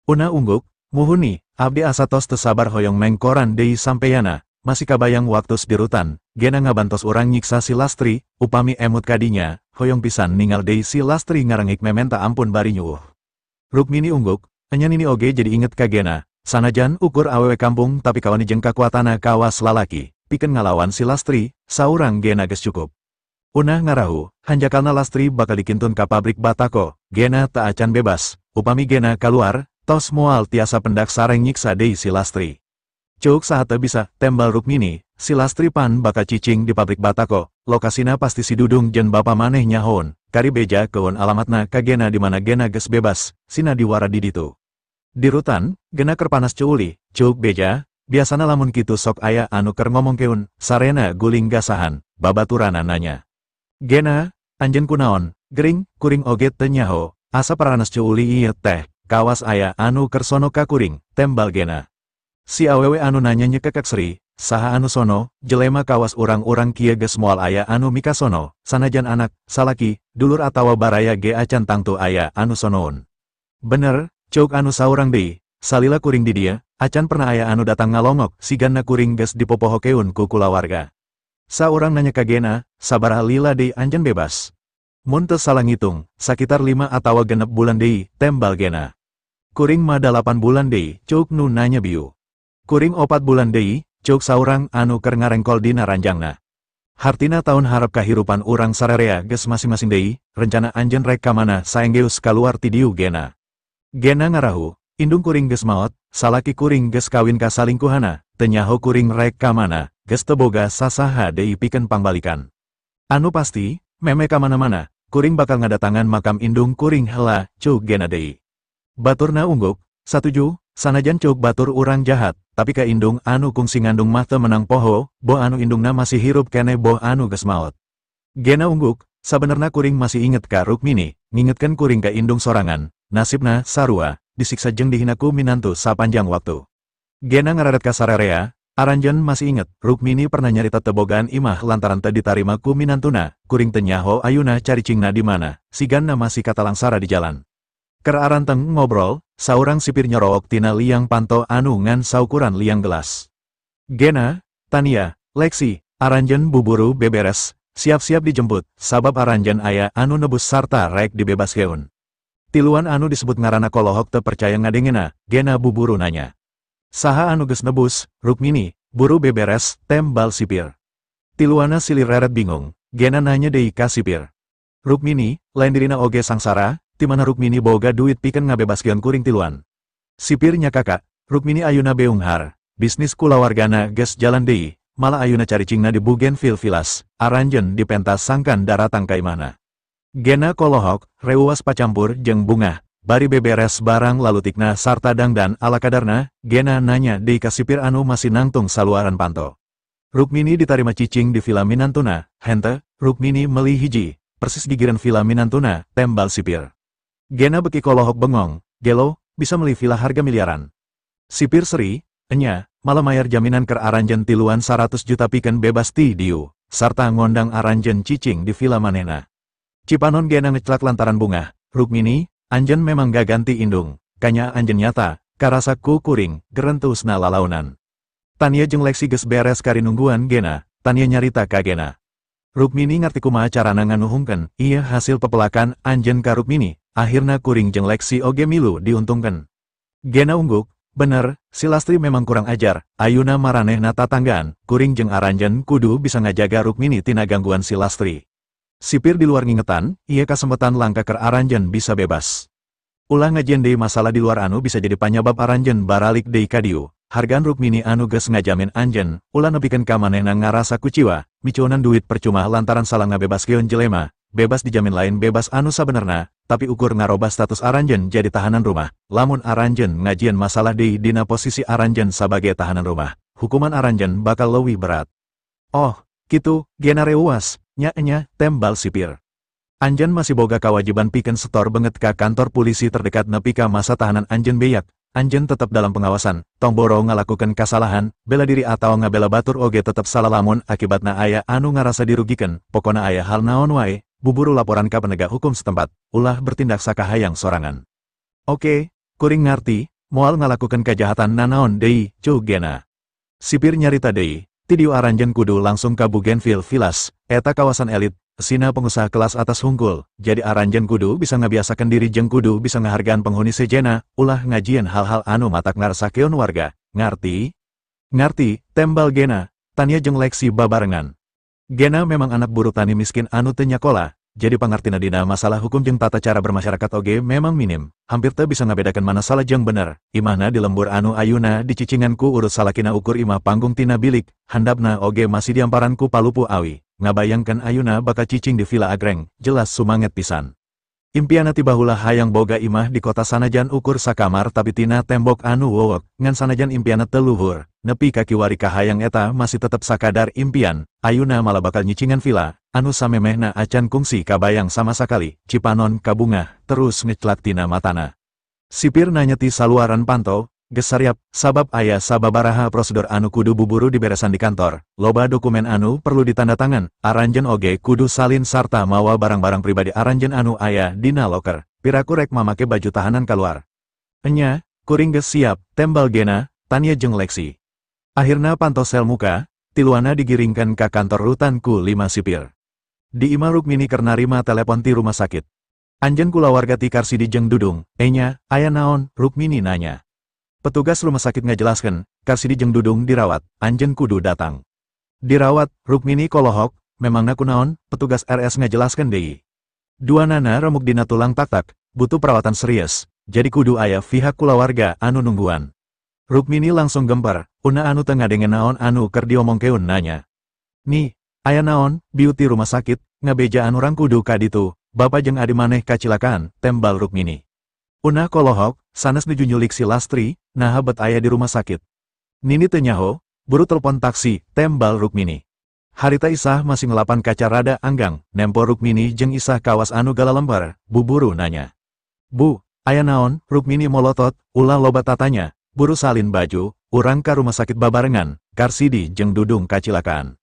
Una ungguk, "Muhuni, abdi asa tos teu sabar hoyong mengkoran deui sampeyana, masih kabayang waktus di rutan, gena ngabantos urang nyiksa si Lastri, upami emut kadinya, hoyong pisan ningal deui si Lastri ngarengik mementa ampun bari nyuuh." Rukmini ungguk, "Enya nini oge jadi inget ka Gena, sanajan ukur awewe kampung tapi kawani jeung kakuatana kawas lalaki, pikeun ngalawan si Lastri, saurang Gena geus cukup." Unah ngarahu, hanjakalna Lastri bakal dikintun ka pabrik batako, Gena tak acan bebas, upami Gena kaluar, tos moal tiasa pendak sareng nyiksa deui si Lastri. "Ceuk saha teu bisa," tembal Rukmini, "si Lastri pan bakal cicing di pabrik batako, lokasina pasti si Dudung jeung bapa maneh nyahoon, kari beja keun alamatna ka Gena di mana Gena geus bebas, sina diwara di ditu." Di rutan, Gena keur panas cuuli, ceuk beja, biasana lamun kitu sok aya anu keur ngomongkeun, sarena guling gasahan, babaturana nanya. "Gena, anjeun kunaon, gering, kuring oge teu nyaho, asa paranas cuuli ieu teh, kawas aya anu kersono ka kuring," tembal Gena. Si awewe anu nanya nyekekek seri, "Saha anu sono, jelema kawas urang-urang kieu geus moal aya anu mikasono, sanajan anak, salaki, dulur atawa baraya ge acan tangtu aya anu sonoun." "Bener," ceuk anu saurang deui, "salila kuring di dieu, acan pernah aya anu datang ngalongok, sigana kuring geus dipopohokeun ku kulawarga." Saurang nanya ka Gena, "Sabaraha lila deui anjeun bebas?" "Mun teu salah ngitung, sakitar 5 atawa 6 bulan deui," tembal Gena. "Kuring mah 8 bulan deui," ceuk nu nanya biu. "Kuring 4 bulan deui," ceuk saurang anu keur ngarengkol dina ranjangna. "Hartina tahun harap kahirupan urang sararea geus masing-masing deui, rencana anjeun rek ka mana saenggeus kaluar ti dieu Gena?" Gena ngarahu, "Indung kuring geus maot, salaki kuring geus kawin ka salingkuhana, teu nyaho kuring rek ka mana, geus teu boga sasaha deui pikeun pangbalikan. Anu pasti, meme ka mana-mana, kuring bakal ngadatangan makam indung kuring heula," ceuk Gena deui. Baturna ungguk, "Satuju, sanajan ceuk batur urang jahat, tapi ka indung anu kungsi ngandung mah teu menang poho, boh anu indungna masih hirup keneh boh anu geus maot." Gena ungguk, "Sabenerna kuring masih inget ka Rukmini, ngingetkeun kuring ka indung sorangan, nasibna sarua, disiksa jeung dihina ku minantu sapanjang waktu." Gena ngararet ka sararea, "Aranjeun masih inget, Rukmini pernah nyarita tebogaan imah lantaran teu ditarima ku minantuna, kuring teu nyaho ayuna caricingna di mana, sigana masih katalangsara di jalan." Keur aranteng ngobrol, saurang sipir nyorowok tina liang panto anu ngan saukuran liang gelas. "Gena, Tania, Lexi, aranjeun buburu beberes, Siap-siap dijemput, sabab aranjeun aya anu nebus sarta rek dibebaskeun. Tiluan anu disebut ngaranna kolohok teu percaya ngadengena, Gena buburu nanya. Saha anu geus nebus, Rukmini, buru beberes, tembal sipir. Tiluana silih reret bingung, Gena nanya deui ka sipir. Rukmini, lain dirina oge sangsara, ti mana Rukmini boga duit pikeun ngabebaskeun kuring tiluan. Sipir nyakakak, Rukmini ayuna beunghar, bisnis kulawargana geus jalan deui, malah ayuna caricingna di Bougainville Villas, aranjeun dipentas sangkan daratang ka imahna. Gena kolohok, reuwas pacampur jeung bungah, bari beberes barang lalutikna sarta dangdan ala kadarna, Gena nanya deui ka sipir anu masih nangtung saluaran panto. Rukmini ditarima cicing di villa Minantuna, hente, Rukmini meli hiji, persis gigireun villa Minantuna, tembal sipir. Gena beki kolohok bengong, gelo, bisa meli villa harga miliaran. Sipir seri, enya, malah mayar jaminan keur aranjeun tiluan 100 juta pikeun bebas ti dieu, sarta ngondang aranjeun cicing di villa manehna. Cipanon Gena ngeclak lantaran bungah, Rukmini, anjeun memang gaganti indung, kanya anjeun nyata, karasa ku kuring, gerentusna lalaunan. Tania jeung Lexi geus beres kari nungguan Gena, Tania nyarita ka Gena. Rukmini ngarti kumaha carana nganuhungkeun, ieu hasil pepelakan anjeun ka Rukmini, akhirna kuring jeung Lexi oge milu diuntungkeun. Gena ungguk, bener, si Lastri memang kurang ajar, ayuna maranehna tatanggaan, kuring jeung aranjeun kudu bisa ngajaga Rukmini tina gangguan si Lastri. Sipir di luar ngingetan, ieu kasempetan langka keur aranjeun bisa bebas. Ulah ngajieun deui masalah di luar anu bisa jadi panyabab aranjeun baralik deui ka dieu. Hargaan Rukmini anu geus ngajamin anjeun, ulah nepikeun ka manehna ngarasa kuciwa, micunan duit percuma lantaran salah ngabebaskeun jelema, bebas dijamin lain bebas anu sabenerna, tapi ukur ngarobah status aranjeun jadi tahanan rumah. Lamun aranjeun ngajieun masalah deui dina posisi aranjeun sabagai tahanan rumah, hukuman aranjeun bakal leuwih berat. Oh, kitu, Gena reuwas, nya-nya, tembal sipir. Anjeun masih boga kawajiban pikeun setor beungeut ka kantor polisi terdekat nepi ka masa tahanan anjeun beyak. Anjeun tetep dalam pengawasan, tong boro ngalakukeun kasalahan, bela diri atau ngabela batur oge tetep salah lamun akibatna aya anu ngarasa dirugikan, pokona aya hal naon wae, buburu laporan ka penegak hukum setempat, ulah bertindak sakahayang sorangan. Oke, kuring ngarti, moal ngalakukeun kajahatan nanaon deui, cu Gena. Sipir nyarita deui, ti dieu aranjeun kudu langsung ka Bougainville Villas, eta kawasan elit, sina pengusaha kelas atas hungkul, jadi aranjeun kudu bisa ngabiasakeun diri jeung kudu bisa ngahargaan penghuni sejena, ulah ngajieun hal-hal anu matak ngarasakeun warga, ngarti? Ngarti, tembal Gena, Tania jeung Lexi babarengan. Gena memang anak buruh tani miskin anu teu nyakola, jadi pangartina dina masalah hukum jeung tata cara bermasyarakat oge memang minim, hampir teu bisa ngabedakeun mana salah jeung bener, imahna di lembur anu ayuna dicicingan ku urut salakina ukur imah panggung tina bilik, handapna oge masih diamparan ku palupu awi. Ngabayangkeun ayuna bakal cicing di villa agreng, jelas sumanget pisan. Impiana ti baheula hayang boga imah di kota sanajan ukur sakamar tapi tina tembok anu wowok, ngan sanajan impiana teu luhur, nepi ka kiwari kahayang eta masih tetep sakadar impian, ayuna malah bakal nyicingan villa, anu samemehna acan kungsi kabayang sama sakali, cipanon kabungah, terus ngeclak tina matana. Sipir nanya ti saluaran panto, geus sariap, sabab aya sababaraha prosedur anu kudu buburu diberesan di kantor, loba dokumen anu perlu ditandatangan, aranjeun oge kudu salin sarta mawa barang-barang pribadi aranjeun anu aya dina loker, piraku rek mamake baju tahanan kaluar. Enya, kuring geus siap, tembal Gena, Tania jeung Lexi. Akhirna panto sel muka, tiluana digiringkeun ka kantor rutan ku 5 sipir. Di imah Rukmini keur narima telepon ti rumah sakit. Anjeun kulawarga ti Karsidi jeung Dudung, enya, aya naon, Rukmini nanya. Petugas rumah sakit ngajelaskeun, Karsidi jeung Dudung dirawat, anjeun kudu datang. Dirawat, Rukmini kolohok, memangna kunaon, petugas RS ngajelaskeun deui. Duanana remuk dina tulang taktak, butuh perawatan serius, jadi kudu aya pihak kulawarga anu nungguan. Rukmini langsung gempar, una anu teu ngadenge naon anu keur diomongkeun nanya. Nih, aya naon, beauty rumah sakit, ngabejaan urang kudu ka ditu, bapa jeung adi maneh kacilakaan, tembal Rukmini. Una kolohok, sanes nuju nyulik si Lastri, naha bet aya di rumah sakit. Nini teu nyaho, buru telepon taksi, tembal Rukmini. Harita Isah masih ngelapan kaca rada anggang, nempo Rukmini jeung Isah kawas anu galalembar, buburu nanya. Bu, aya naon, Rukmini molotot, ulah loba tatanya, buru salin baju, urang ka rumah sakit babarengan, Karsidi jeung Dudung kacilakaan.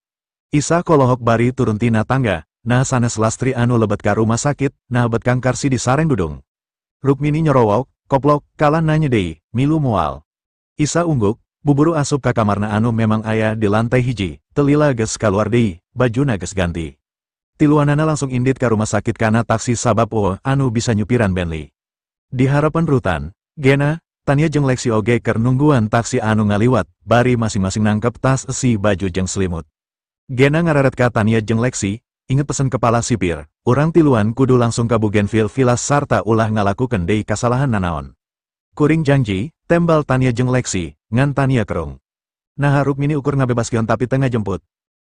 Isah kolohok bari turun tina tangga, nah sanes Lastri anu lebet ka rumah sakit, nah bet Kang Karsidi sareng Dudung. Rukmini nyorowok, koplok, kalah nanya deui, milu moal. Isa ungguk, buburu asup ka kamarna anu memang aya di lantai hiji, telila geus kaluar deui, bajuna geus ganti. Tiluanana langsung indit ka rumah sakit kana taksi sabab euweuh anu bisa nyupiran Bentley. Di hareupeun rutan, Gena, Tania jeung Lexi oge keur nungguan taksi anu ngaliwat, bari masing-masing nangkep tas esi baju jeung selimut. Gena ngareret ka Tania jeung Lexi, inget pesen kepala sipir, urang tiluan kudu langsung ka Bougainville Villas sarta ulah ngalakukeun deui kasalahan nanaon. Kuring janji, tembal Tania jeung Lexi, ngan Tania kerung. Nah, Rukmini ukur ngabebaskeun tapi teu ngajemput.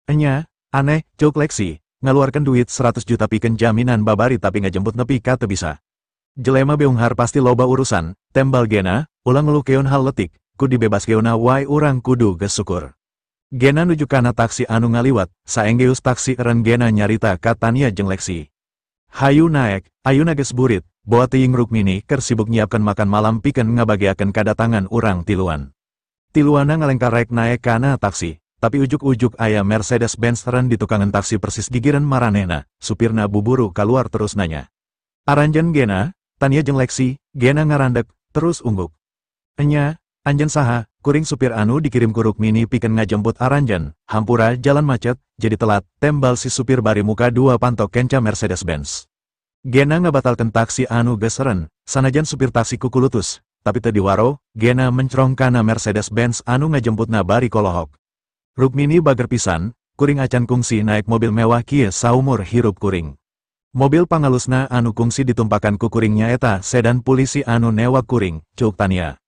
Enya, aneh, ceuk Lexi, ngaluarkeun duit 100 juta pikeun jaminan babari tapi ngajemput nepi ka teu bisa. Jelema beunghar pasti loba urusan, tembal Gena, ulah ngeluhkeun hal letik, ku dibebaskeunna wae urang kudu geus syukur. Gena nuju kana taksi anu ngaliwat, saenggeus taksi eren Gena nyarita ka Tania jeung Lexi. Hayu naek, ayuna geus burit, boa teuing Rukmini keur sibuk nyiapkeun makan malam pikeun ngabageakeun kadatangan urang tiluan. Tiluanna ngalengkar rek naek kana taksi, tapi ujuk-ujuk aya Mercedes-Benz eren di tukangan taksi persis gigireun maranehna, supirna buburu kaluar terus nanya. Aranjeun Gena, Tania jeung Lexi, Gena ngarandek, terus ungguk. Enya, anjeun saha, kuring supir anu dikirim ku Rukmini pikeun ngajemput aranjeun, hampura jalan macet, jadi telat, tembal si supir bari muka dua panto kenca Mercedes-Benz. Gena ngabatalkeun taksi anu geus eren, sanajan supir taksi kukulutus, tapi teu diwaro, Gena mencrong kana Mercedes-Benz anu ngajemputna bari kolohok. Rukmini bager pisan, kuring acan kungsi naik mobil mewah kieu saumur hirup kuring. Mobil pangalusna anu kungsi ditumpakan ku kuring nyaeta sedan polisi anu newak kuring, ceuk Tania.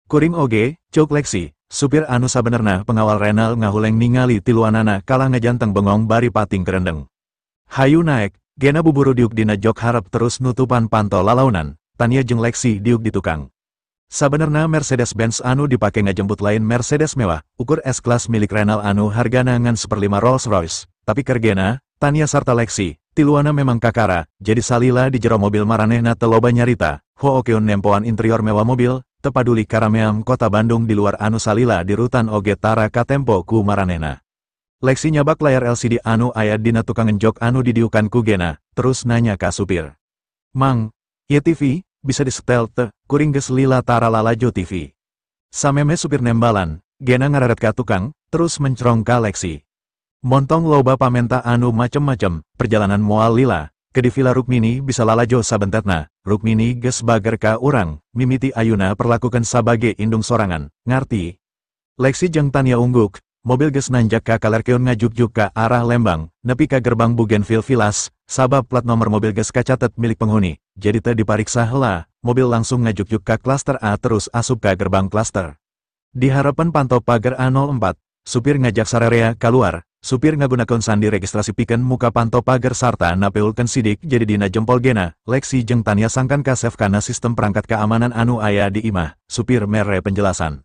Kuring oge, ceuk Lexi, supir anu sabenerna pengawal Renal ngahuleng ningali tiluanana kalah ngajanteng bengong bari pating kerendeng. Hayu naek, Gena buburu diuk dina jok harep terus nutupan panto lalaunan, Tania jeung Lexi diuk di tukang. Sabenerna Mercedes-Benz anu dipake ngajemput lain Mercedes mewah, ukur S-Class milik Renal anu hargana ngan seperlima Rolls Royce, tapi keur Gena, Tania sarta Lexi, tiluana memang kakara, jadi salila di jero mobil maranehna teu loba nyarita, hookeun nempoan interior mewah mobil, teu paduli karameam kota Bandung di luar anu salila di rutan oge tara katempo ku maranehna. Lexi nyabak layar LCD anu aya dina tukangan jok anu didiukan ku Gena, terus nanya ka supir. Mang, ieu TV, bisa disetel teu, kuring geus lila tara lalajo TV. Sameme supir nembalan, Gena ngareret ka tukang, terus mencrong ka Lexi. Montong loba pamenta anu macem-macem, perjalanan moal lila, ke di villa Rukmini bisa lalajo sabentetna, Rukmini geus bager ka urang, mimiti ayuna perlakukan sabage indung sorangan, ngarti. Lexi jeung Tania ungguk, mobil geus nanjak ka kalerkeun ngajukjuk ka arah Lembang, nepi ka gerbang Bougainville Villas, sabab plat nomor mobil geus kacatet milik penghuni, jadi teu dipariksa heula, mobil langsung ngajukjuk ka klaster A terus asup ka gerbang klaster. Di hareupeun panto pagar A04, supir ngajak sarerea kaluar, supir ngagunakeun sandi registrasi pikeun muka panto pagar sarta napeulkeun sidik jadi dina jempol Gena, Lexi jeung Tania sangkan kasef kana sistem perangkat keamanan anu aya di imah, supir mere penjelasan.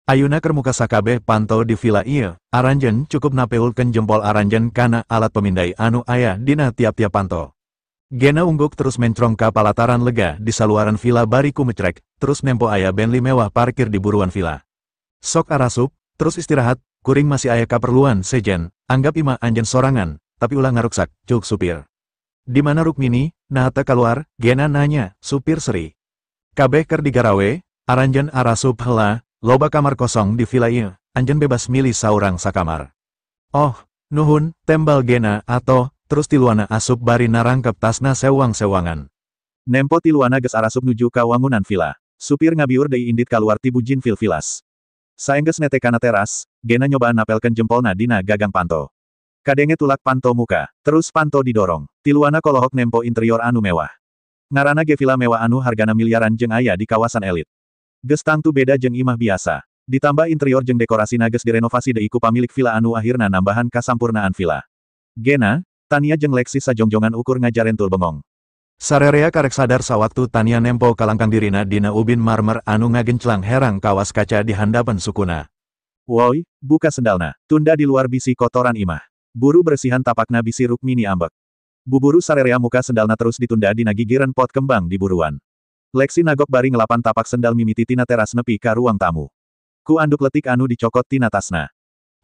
Ayuna keur muka sakabeh panto di villa ieu, aranjeun cukup napeulkeun jempol aranjeun kana alat pemindai anu aya dina tiap-tiap panto. Gena ungguk terus mencrong ka palataran lega di saluaran villa bari kumecrek, terus nempo aya Bentley mewah parkir di buruan villa. Sok arasup, terus istirahat, kuring masih aya kaperluan sejen, anggap imah anjeun sorangan, tapi ulah ngaruksak, ceuk supir. Di mana Rukmini, nah teu kaluar, Gena nanya, supir seri. Kabeh keur digarawe, aranjeun arasup heula, loba kamar kosong di villa ieu, anjeun bebas milih saurang sakamar. Oh, nuhun, tembal Gena atau, terus tiluana asup bari narangkep tasna sewang-sewangan. Nempo tiluana geus arasup nuju ka wangunan villa. Supir ngabiur deui indit kaluar ti Bougainville Villas. Saenggeus nete kana teras, Gena nyobaan napelkeun jempolna dina gagang panto. Kadenge tulak panto muka, terus panto didorong. Tiluana kolohok nempo interior anu mewah. Ngarana ge villa mewah anu hargana miliaran jeung aya di kawasan elit. Geus tangtu beda jeung imah biasa. Ditambah interior jeung dekorasina geus direnovasi deui ku pamilik villa anu akhirna nambahan kasampurnaan villa. Gena, Tania jeung Lexi sajongjongan ukur ngajarentul bengong. Sarerea karek sadar sawaktu Tania nempo kalangkang dirina dina ubin marmer anu ngagenclang herang kawas kaca di handapan sukuna. Woi, buka sendalna, tunda di luar bisi kotoran imah. Buru bersihan tapakna bisi Rukmini ambek. Buburu sarerea muka sendalna terus ditunda dina gigireun pot kembang di buruan. Lexi nagok bari ngelapan tapak sendal mimiti tina teras nepi ka ruang tamu. Ku anduk letik anu dicokot tina tasna.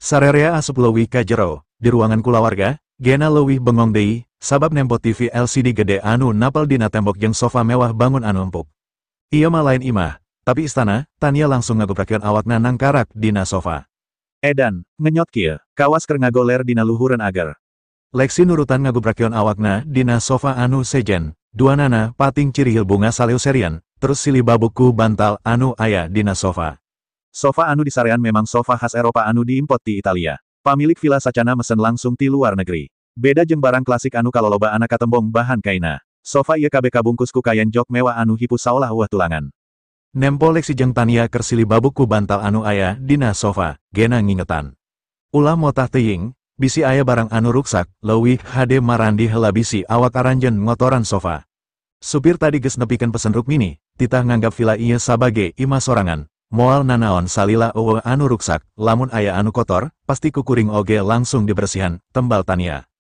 Sarerea asup leuwih ka jero, di ruangan kulawarga, Gena leuwih bengong deui, sabab nempo TV LCD gede anu napel dina tembok jeung sofa mewah bangun anu empuk. Ieu mah lain imah, tapi istana, Tania langsung ngagoprakeun awakna nangkarak dina sofa. Edan, ngenyot kieu, kawas keur ngagoler dina luhureun ager. Lexi nurutan ngagubrakeun awakna dina sofa anu sejen, duanana pating cirihil bunga saleuserian, terus silih babuk ku bantal anu aya dina sofa. Sofa anu disarean memang sofa khas Eropa anu diimport ti Italia. Pamilik villa sacana mesen langsung ti luar negeri. Beda jeung barang klasik anu kaloloba anak katembong bahan kaina. Sofa ieu kabeh kabungkus ku kain jok mewah anu hipu saolah eueuh tulangan. Nempo Lexi jeung Tania keur silih babuk ku bantal anu aya dina sofa, Gena ngingetan. Ulah motah teuing, bisi aya barang anu ruksak, leuwih hade marandi heula bisi awak aranjeun ngotoran sofa. Supir tadi geus nepikeun pesen Rukmini, titah nganggap villa ieu sabage imah sorangan. Moal nanaon salila eueuh anu ruksak, lamun aya anu kotor, pasti kukuring oge langsung dibersihan, tembal Tania.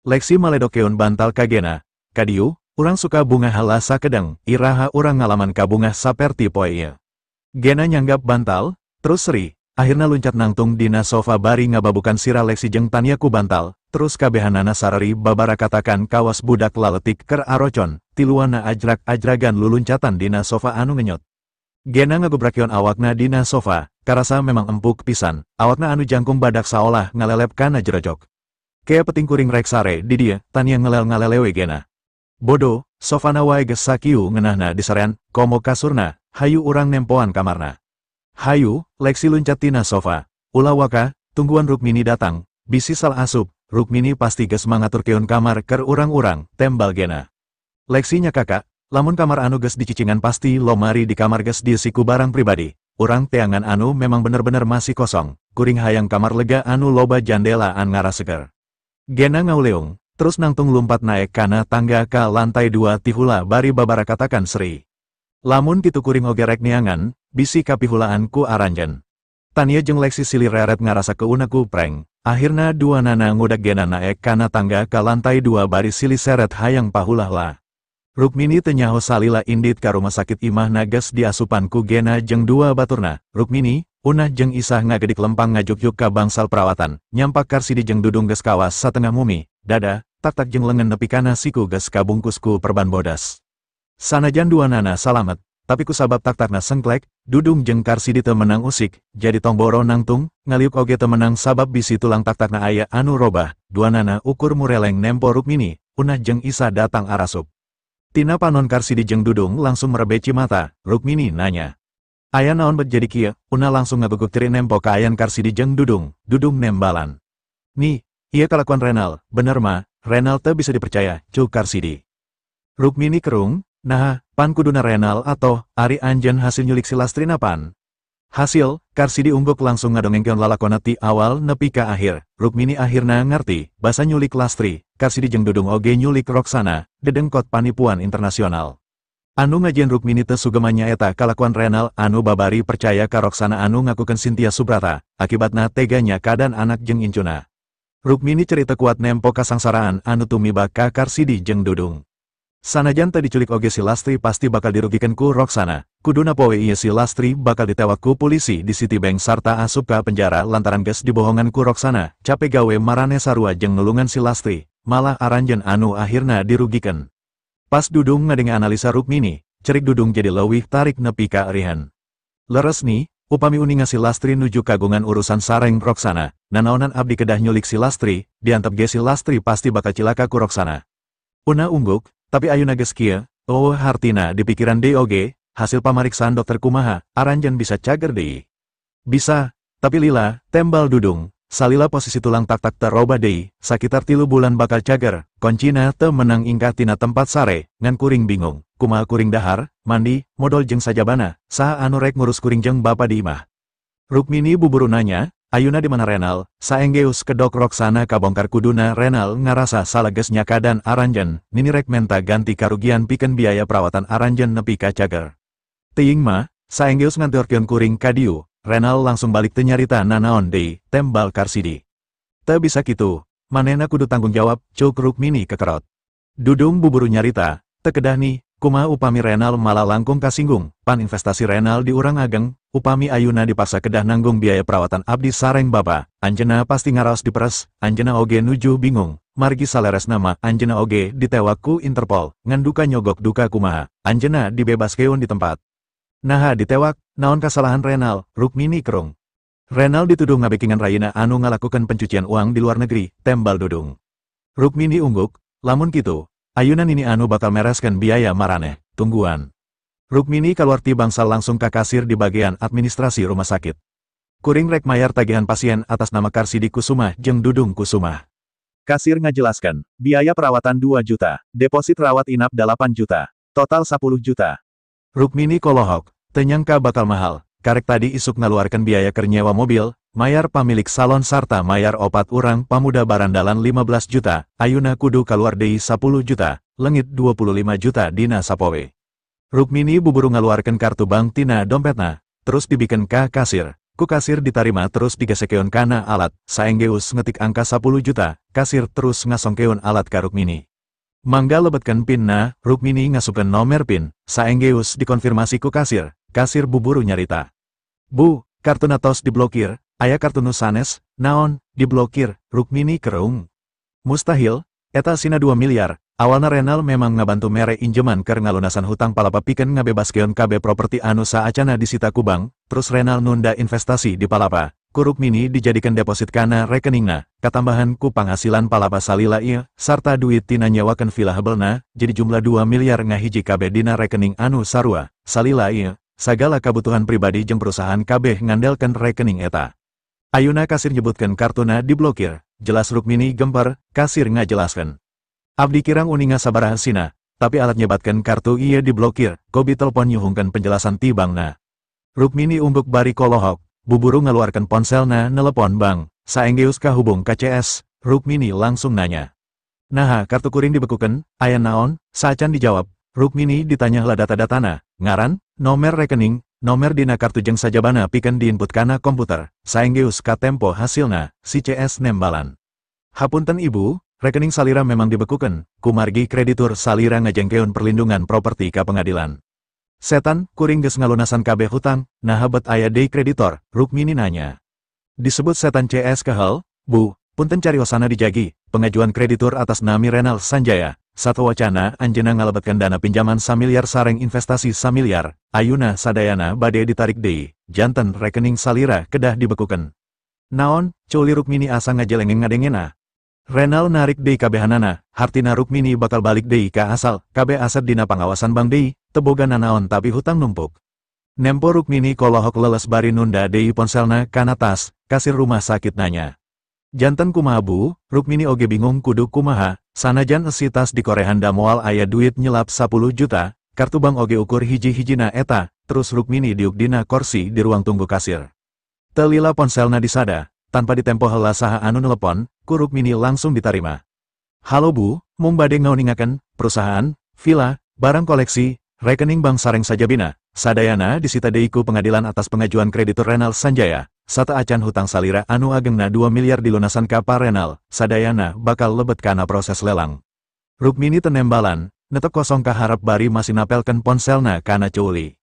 Lexi maledokeun bantal ka Gena, kadieu, urang suka bunga heula sakedeng, iraha urang ngalaman kabungah saperti poe ieu. Gena nyanggap bantal, terus seri, akhirna luncat nangtung dina sofa bari ngababukan sirah Lexi jeung Tania ku bantal, terus kabehanana sareri babarakatakan kawas budak laletik keur arocon, tiluana ajrak-ajragan luluncatan dina sofa anu ngenyot. Gena ngagubrakeun awakna dina sofa, karasa memang empuk pisan, awakna anu jangkung badak saolah ngalelep kana jerojok. Kea peting kuring rek sare di dieu, Tania ngelel ngalelewe Gena. Bodo, sofana wae geus sakieu ngeunahna disarean, komo kasurna, hayu urang nempoan kamarna. Hayu, Lexi luncat tina sofa, ulah waka, tungguan Rukmini datang, bisi salah asup, Rukmini pasti geus mangaturkeun kamar keur urang-urang, tembal Gena. Lexi nya kakak, lamun kamar anu geus dicicingan pasti lomari di kamar geus diisi ku barang pribadi, urang teangan anu memang bener-bener masih kosong, kuring hayang kamar lega anu loba jandela an ngaraseger. Gena ngauleung, terus nangtung lumpat naek kana tangga ka lantai 2 tihula bari babarakatakan seri. Lamun kitu kuring oge rek neangan, bisi kapihulaan ku aranjeun. Tania jeung Lexi silih reret ngarasa keuna ku prank, akhirna dua nana ngudak Gena naek kana tangga ka lantai 2 bari silih seret hayang pahulah lah. Rukmini teu nyaho salila indit ka rumah sakit imahna geus diasupan ku Gena jeung dua baturna. Rukmini, Unah jeung Isah ngagedik lempang ngajugjug ka bangsal perawatan, nyampak Karsidi jeung Dudung geus kawas satengah mumi, dada, tak-tak jeung lengan nepi kana siku geus kabungkus ku perban bodas. Sanajan dua nana salamet, tapi kusabab tak-takna sengklek, Dudung jeung Karsidi teu menang usik, jadi tongboro nangtung, ngaliuk oge teu menang sabab bisi tulang tak-takna aya anu robah, dua nana ukur mureleng nempo Rukmini, Unah jeung Isah datang arasup. Tina panon Karsidi jeung Dudung langsung merebeci mata, Rukmini nanya. Aya naon bet jadi kieu, Una langsung ngaguguk ceri nempo kaayan Karsidi jeung Dudung, Dudung nembalan. Nih, ieu kalakuan Renal, bener mah, Renal teu bisa dipercaya, cuk Karsidi. Rukmini kerung, nah, pan kuduna Renal atau ari anjeun hasil nyulik si Lastrina pan. Hasil, Karsidi ungguk langsung ngadongengkeun lalakona ti awal nepi ka akhir, Rukmini akhirna ngerti, basa nyulik Lastri, Karsidi jeung Dudung oge nyulik Roksana, dedengkot panipuan internasional. Anu ngajieun Rukmini teu sugema nyaeta kalakuan Renal anu babari percaya ka Roksana anu ngakukeun Cynthia Subrata, akibatna teganya kadan anak jeung incuna. Rukmini cerita kuat nempo kasangsaraan anu tumiba ka Karsidi jeung Dudung. Sanajan teu diculik oge si Lastri pasti bakal dirugikan ku Roksana, kuduna poe ieu si Lastri bakal ditewak ku polisi di Citibank sarta asup ka penjara lantaran geus dibohongan ku Roksana, cape gawe marane sarua jeung nulungan si Lastri, malah aranjeun anu akhirna dirugikan. Pas Dudung ngadenge analisa Rukmini, cerik Dudung jadi leuwih tarik nepi ka erihan. Leres nih, upami uninga si Lastri nuju kagungan urusan sareng Roksana, nanaonan abdi kedah nyulik si Lastri, diantep ge si Lastri pasti bakal cilaka ku Roksana. Una ungguk, tapi ayuna geus kieu, oh hartina di pikiran deui oge, hasil pamariksaan dokter kumaha, aranjeun bisa cager deui. Bisa, tapi lila, tembal Dudung, salila posisi tulang tak-tak teroba deui, sakitar 3 bulan bakal cager, koncina teu menang ingkah tina tempat sare, ngan kuring bingung, kumaha kuring dahar, mandi, modol jeung sajabana, saha anu rek ngurus kuring jeung bapa di imah. Rukmini buburu nanya, ayuna di mana Renal, saenggeus kedok Roksana kabongkar kuduna Renal ngarasa salah geus nyakadan aranjeun, nini rek menta ganti karugian pikeun biaya perawatan aranjeun nepi ka cager. Teuing mah, saenggeus ngantorkeun kuring ka dieu, Renal langsung balik teu nyarita nanaon deui, tembal Karsidi. Teu bisa kitu, manehna kudu tanggung jawab, cuk Rukmini kekerot. Dudung buburu nyarita, teu kedah nih, kumaha upami Renal malah langkung kasinggung, pan investasi Renal di urang ageng, upami ayuna dipaksa kedah nanggung biaya perawatan abdi sareng bapa, anjeunna pasti ngaraos diperes, anjeunna oge nuju bingung, margi saleresna mah anjeunna oge ditewak ku Interpol, ngan duka nyogok duka kumaha, anjeunna dibebaskeun di tempat. Naha ditewak, naon kasalahan Renal, Rukmini kerung. Renal dituduh ngabekingan rayina anu ngalakukan pencucian uang di luar negeri, tembal Dudung. Rukmini ungguk, lamun kitu, ayuna nini anu bakal mereskeun biaya maraneh, tungguan. Rukmini kaluar ti bangsal langsung ka kasir di bagian administrasi rumah sakit. Kuring rek mayar tagihan pasien atas nama Karsidi Kusuma jeung Dudung Kusuma. Kasir ngajelaskan, biaya perawatan 2 juta, deposit rawat inap 8 juta, total 10 juta. Rukmini kolohok, teu nyangka bakal mahal, karek tadi isuk ngaluarkeun biaya keur nyewa mobil, mayar pamilik salon sarta mayar opat urang pamuda barandalan 15 juta, ayuna kudu kaluar deui 10 juta, leungit 25 juta dina sapoe. Rukmini buburu ngaluarkeun kartu bank tina dompetna, terus dibikeun ka kasir. Ku kasir ditarima terus digesekeun kana alat, saenggeus ngetik angka 10 juta, kasir terus ngasongkeun alat ka Rukmini. Mangga lebetkeun PIN-na, Rukmini ngasupkeun nomer PIN, saenggeus dikonfirmasi ku kasir, kasir buburu nyarita. Bu, kartuna tos diblokir, aya kartu nu sanes, naon, diblokir, Rukmini kerung. Mustahil, eta sina 2 miliar, awalna Renal memang ngabantu mere injeman keur ngalunasan hutang Palapa pikeun ngabebaskeun kabeh properti anu saacana disita ku bank, terus Renal nunda investasi di Palapa, ku Rukmini dijadikan deposit kana rekeningna, katambahan ku panghasilan Palapa salila ieu, sarta duit tina nyewakeun villa hebelna, jadi jumlah 2 miliar ngahiji kabeh dina rekening anu sarua, salila ieu, sagala kabutuhan pribadi jeung perusahaan kabeh ngandelkeun rekening eta. Ayuna kasir nyebutkeun kartuna diblokir, jelas Rukmini gemper, kasir ngajelaskeun. Abdi kirang uninga sabaraha sina, tapi alat nyebatkeun kartu ieu diblokir, kobi telepon nyuhungkeun penjelasan ti bankna. Rukmini umbuk bari kolohok, buburu ngaluarkeun ponselna nelepon bank, saenggeus kahubung ka CS, Rukmini langsung nanya. Naha kartu kuring dibekukeun, aya naon? Saacan dijawab, Rukmini ditanya heula data-datana, ngaran, nomer rekening, nomer dina kartu jeung sajabana pikeun diinput kana komputer, saenggeus katempo hasilna, si CS nembalan. Hapunten ibu, rekening salira memang dibekukeun, kumargi kreditur salira ngajengkeun perlindungan properti ka pengadilan. Setan, kuring geus ngalunasan kabeh hutang, naha bet aya deui kreditor, Rukmini nanya. Disebut setan CS kehel, bu, punten cariosana dijagi, pengajuan kreditur atas nami Renal Sanjaya, satu wacana anjeunna ngalebetkeun dana pinjaman samiliar sareng investasi samiliar, ayuna sadayana bade ditarik deui, janten rekening salira kedah dibekukeun. Naon, culi Rukmini asa ngajelengeng ngadengena. Renal narik deui kabehanana, hartina Rukmini bakal balik deui ka asal, kabeh aset dina pangawasan bank deui, teu boga nanaon tapi hutang numpuk. Nempo Rukmini kolohok leles bari nunda deui ponselna kana tas, kasir rumah sakit nanya. Janten kumaha bu, Rukmini oge bingung kudu kumaha, sanajan esi tas dikorehan da moal aya duit nyelap 10 juta, kartu bank oge ukur hiji-hijina eta, terus Rukmini diuk dina korsi di ruang tunggu kasir. Telila ponselna disada, tanpa ditempo heula saha anu nelepon, ku Rukmini langsung ditarima. Halo bu, mung bade ngauningakeun, perusahaan, villa, barang koleksi, rekening bank sareng sajabina, sadayana disita deui ku pengadilan atas pengajuan kreditur Renal Sanjaya, sata acan hutang salira anu agengna 2 miliar dilunasan ka Pa Renal, sadayana bakal lebet kana proses lelang. Rukmini tenembalan, netep kosong kaharap bari masih napelkeun ponselna kana cuuli.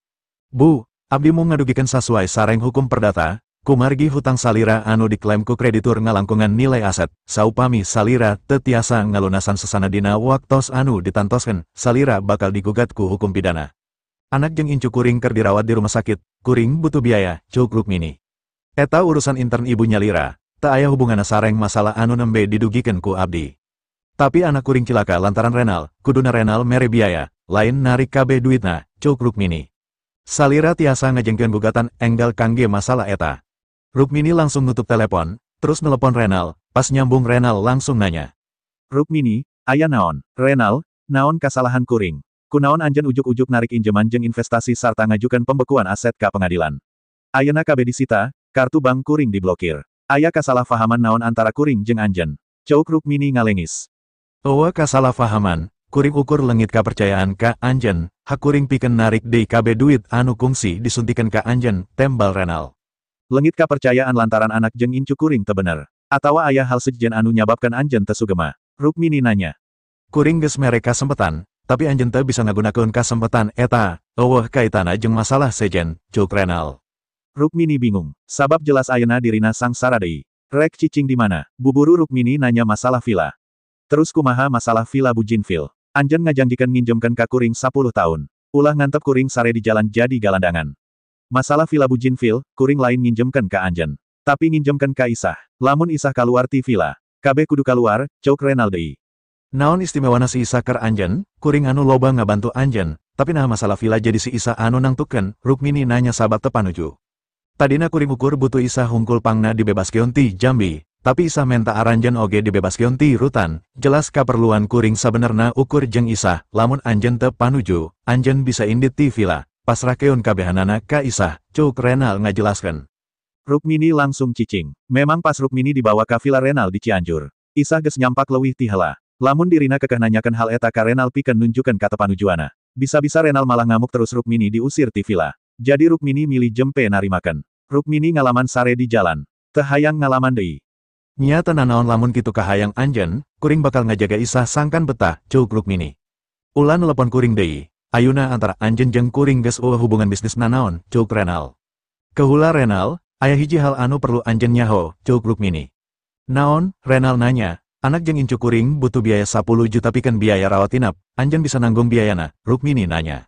Bu, abdi mung ngadugikeun sasuai sareng hukum perdata, kumargi hutang salira anu diklaim ku kreditur ngalangkungan nilai aset, saupami salira teu tiasa ngalunasan sesana dina waktos anu ditantoskeun, salira bakal digugat ku hukum pidana. Anak jeung incu kuring keur dirawat di rumah sakit, kuring butuh biaya, cuk Rukmini. Eta urusan intern ibu nyalira, teu aya hubunganna sareng masalah anu nembe didugikeun ku abdi. Tapi anak kuring cilaka lantaran Renal, kuduna Renal mere biaya, lain narik kabeh duitna, cuk Rukmini. Salira tiasa ngajengkeun gugatan enggal kangge masalah eta. Rukmini langsung nutup telepon, terus nelepon Renal, pas nyambung Renal langsung nanya. Rukmini, aya naon? Renal, naon kasalahan kuring? Kunaon anjeun ujuk-ujuk narik injeman jeung investasi sarta ngajukeun pembekuan aset ka pengadilan. Ayeuna kabeh disita, kartu bank kuring diblokir. Aya kasalahfahaman naon antara kuring jeung anjeun? Ceuk Rukmini ngalengis. Eueuh kasalahfahaman, kuring ukur leungit kapercayaan ka anjeun, hak kuring pikeun narik deui kabeh duit anu kungsi disuntikan ka anjeun, tembal Renal. Leungit kapercayaan lantaran anak jeung incu kuring teu bener. Atawa aya hal sejen anu nyababkeun anjeun teu sugema. Rukmini nanya. Kuring geus mere kasempetan, tapi anjeun teu bisa ngagunakeun kasempetan eta, eueuh kaitana jeung masalah sejen, cuk Renal. Rukmini bingung, sabab jelas ayeuna dirina sangsara deui. Rek cicing di mana? Buburu Rukmini nanya masalah villa. Terus kumaha masalah villa Bujinville? Anjeun ngajanjikeun nginjemkeun ka kuring 10 tahun. Ulah ngantep kuring sare di jalan jadi galandangan. Masalah villa Bujinville, kuring lain nginjemkeun ka anjeun. Tapi nginjemkeun ka Isah. Lamun Isah kaluar ti villa, Kabeh kudu kaluar, ceuk Renal deui. Naon istimewana si Isa keur anjeun, kuring anu loba ngabantu anjeun, tapi nah masalah villa jadi si Isa anu nangtukeun, Rukmini nanya sabab teu panuju. Tadina kuring ukur butuh Isa hungkul pangna dibebaskeun ti Jambi, tapi Isa menta aranjeun oge dibebaskeun ti rutan, jelas kaperluan kuring sabenerna ukur jeung Isa, lamun anjeun teu panuju, anjeun bisa indit ti villa, pasrahkeun kabehanana ka Isa, ceuk Renal ngajelaskeun. Rukmini langsung cicing. Memang pas Rukmini dibawa ka villa Renal di Cianjur, Isa geus nyampak leuwih ti heula. Lamun dirina kekeh nanyakeun hal eta ka Renal pikeun nunjukeun katepanujuana. Bisa-bisa Renal malah ngamuk terus Rukmini diusir ti villa. Jadi Rukmini milih jempe narimakeun. Rukmini ngalaman sare di jalan. Teu hayang ngalaman deui. Nya teu nanaon lamun kitu kahayang anjeun, kuring bakal ngajaga Isah sangkan betah, ceuk Rukmini. Ulah nelepon kuring deui, ayuna antara anjeun jeung kuring geus eueuh hubungan bisnis nanaon, ceuk Renal. Kehula Renal, aya hiji hal anu perlu anjeun nyaho, ceuk Rukmini. Naon, Renal nanya, anak jeung incu kuring butuh biaya 10 juta pikeun biaya rawat inap, anjeun bisa nanggung biayana, Rukmini nanya.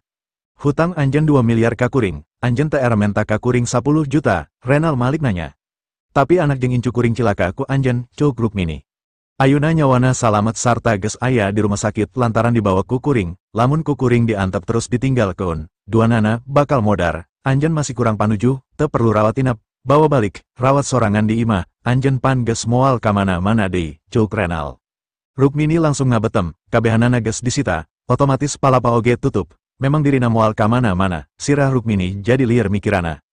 Hutang anjeun 2 miliar ka kuring, anjeun teu era menta ka kuring 10 juta, Renal Malik nanya. Tapi anak jeung incu kuring cilaka ku anjeun, ceuk Rukmini. Ayuna nyawana salamet sarta geus aya di rumah sakit lantaran dibawa ku kuring, lamun ku kuring diantep terus ditinggalkeun, duanana bakal modar, anjeun masih kurang panuju, teu perlu rawat inap, bawa balik, rawat sorangan di imah, anjeun pan geus moal ka mana-mana deui, ceuk Renal. Rukmini langsung ngabetem, kabehanana geus disita, otomatis palapa oge tutup. Memang dirina moal ka mana-mana, sirah Rukmini jadi liar mikirana.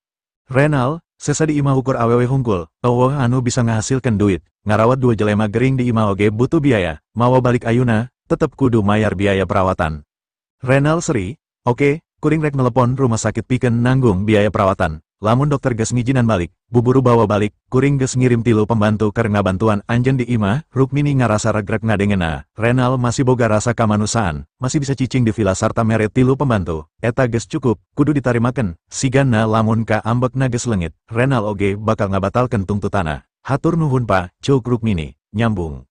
Renal, sesa di imah ukur awewe hungkul, eueuh anu bisa ngahasilkeun duit, ngarawat 2 jelema gering di imah oge butuh biaya, mawa balik ayuna, tetep kudu mayar biaya perawatan. Renal seri, oke, kuring rek nelepon rumah sakit pikeun nanggung biaya perawatan, lamun dokter geus ngijinan balik, buburu bawa balik, kuring geus ngirim 3 pembantu keur ngabantuan anjeun di imah, Rukmini ngarasa regrek ngadengena, Renal masih boga rasa kamanusiaan, masih bisa cicing di villa sarta mere 3 pembantu, eta geus cukup, kudu ditarimakeun, sigana lamun ka ambekna geus leungit, Renal oge bakal ngabatalkeun tungtutana. Hatur nuhun pa, ceuk Rukmini, nyambung.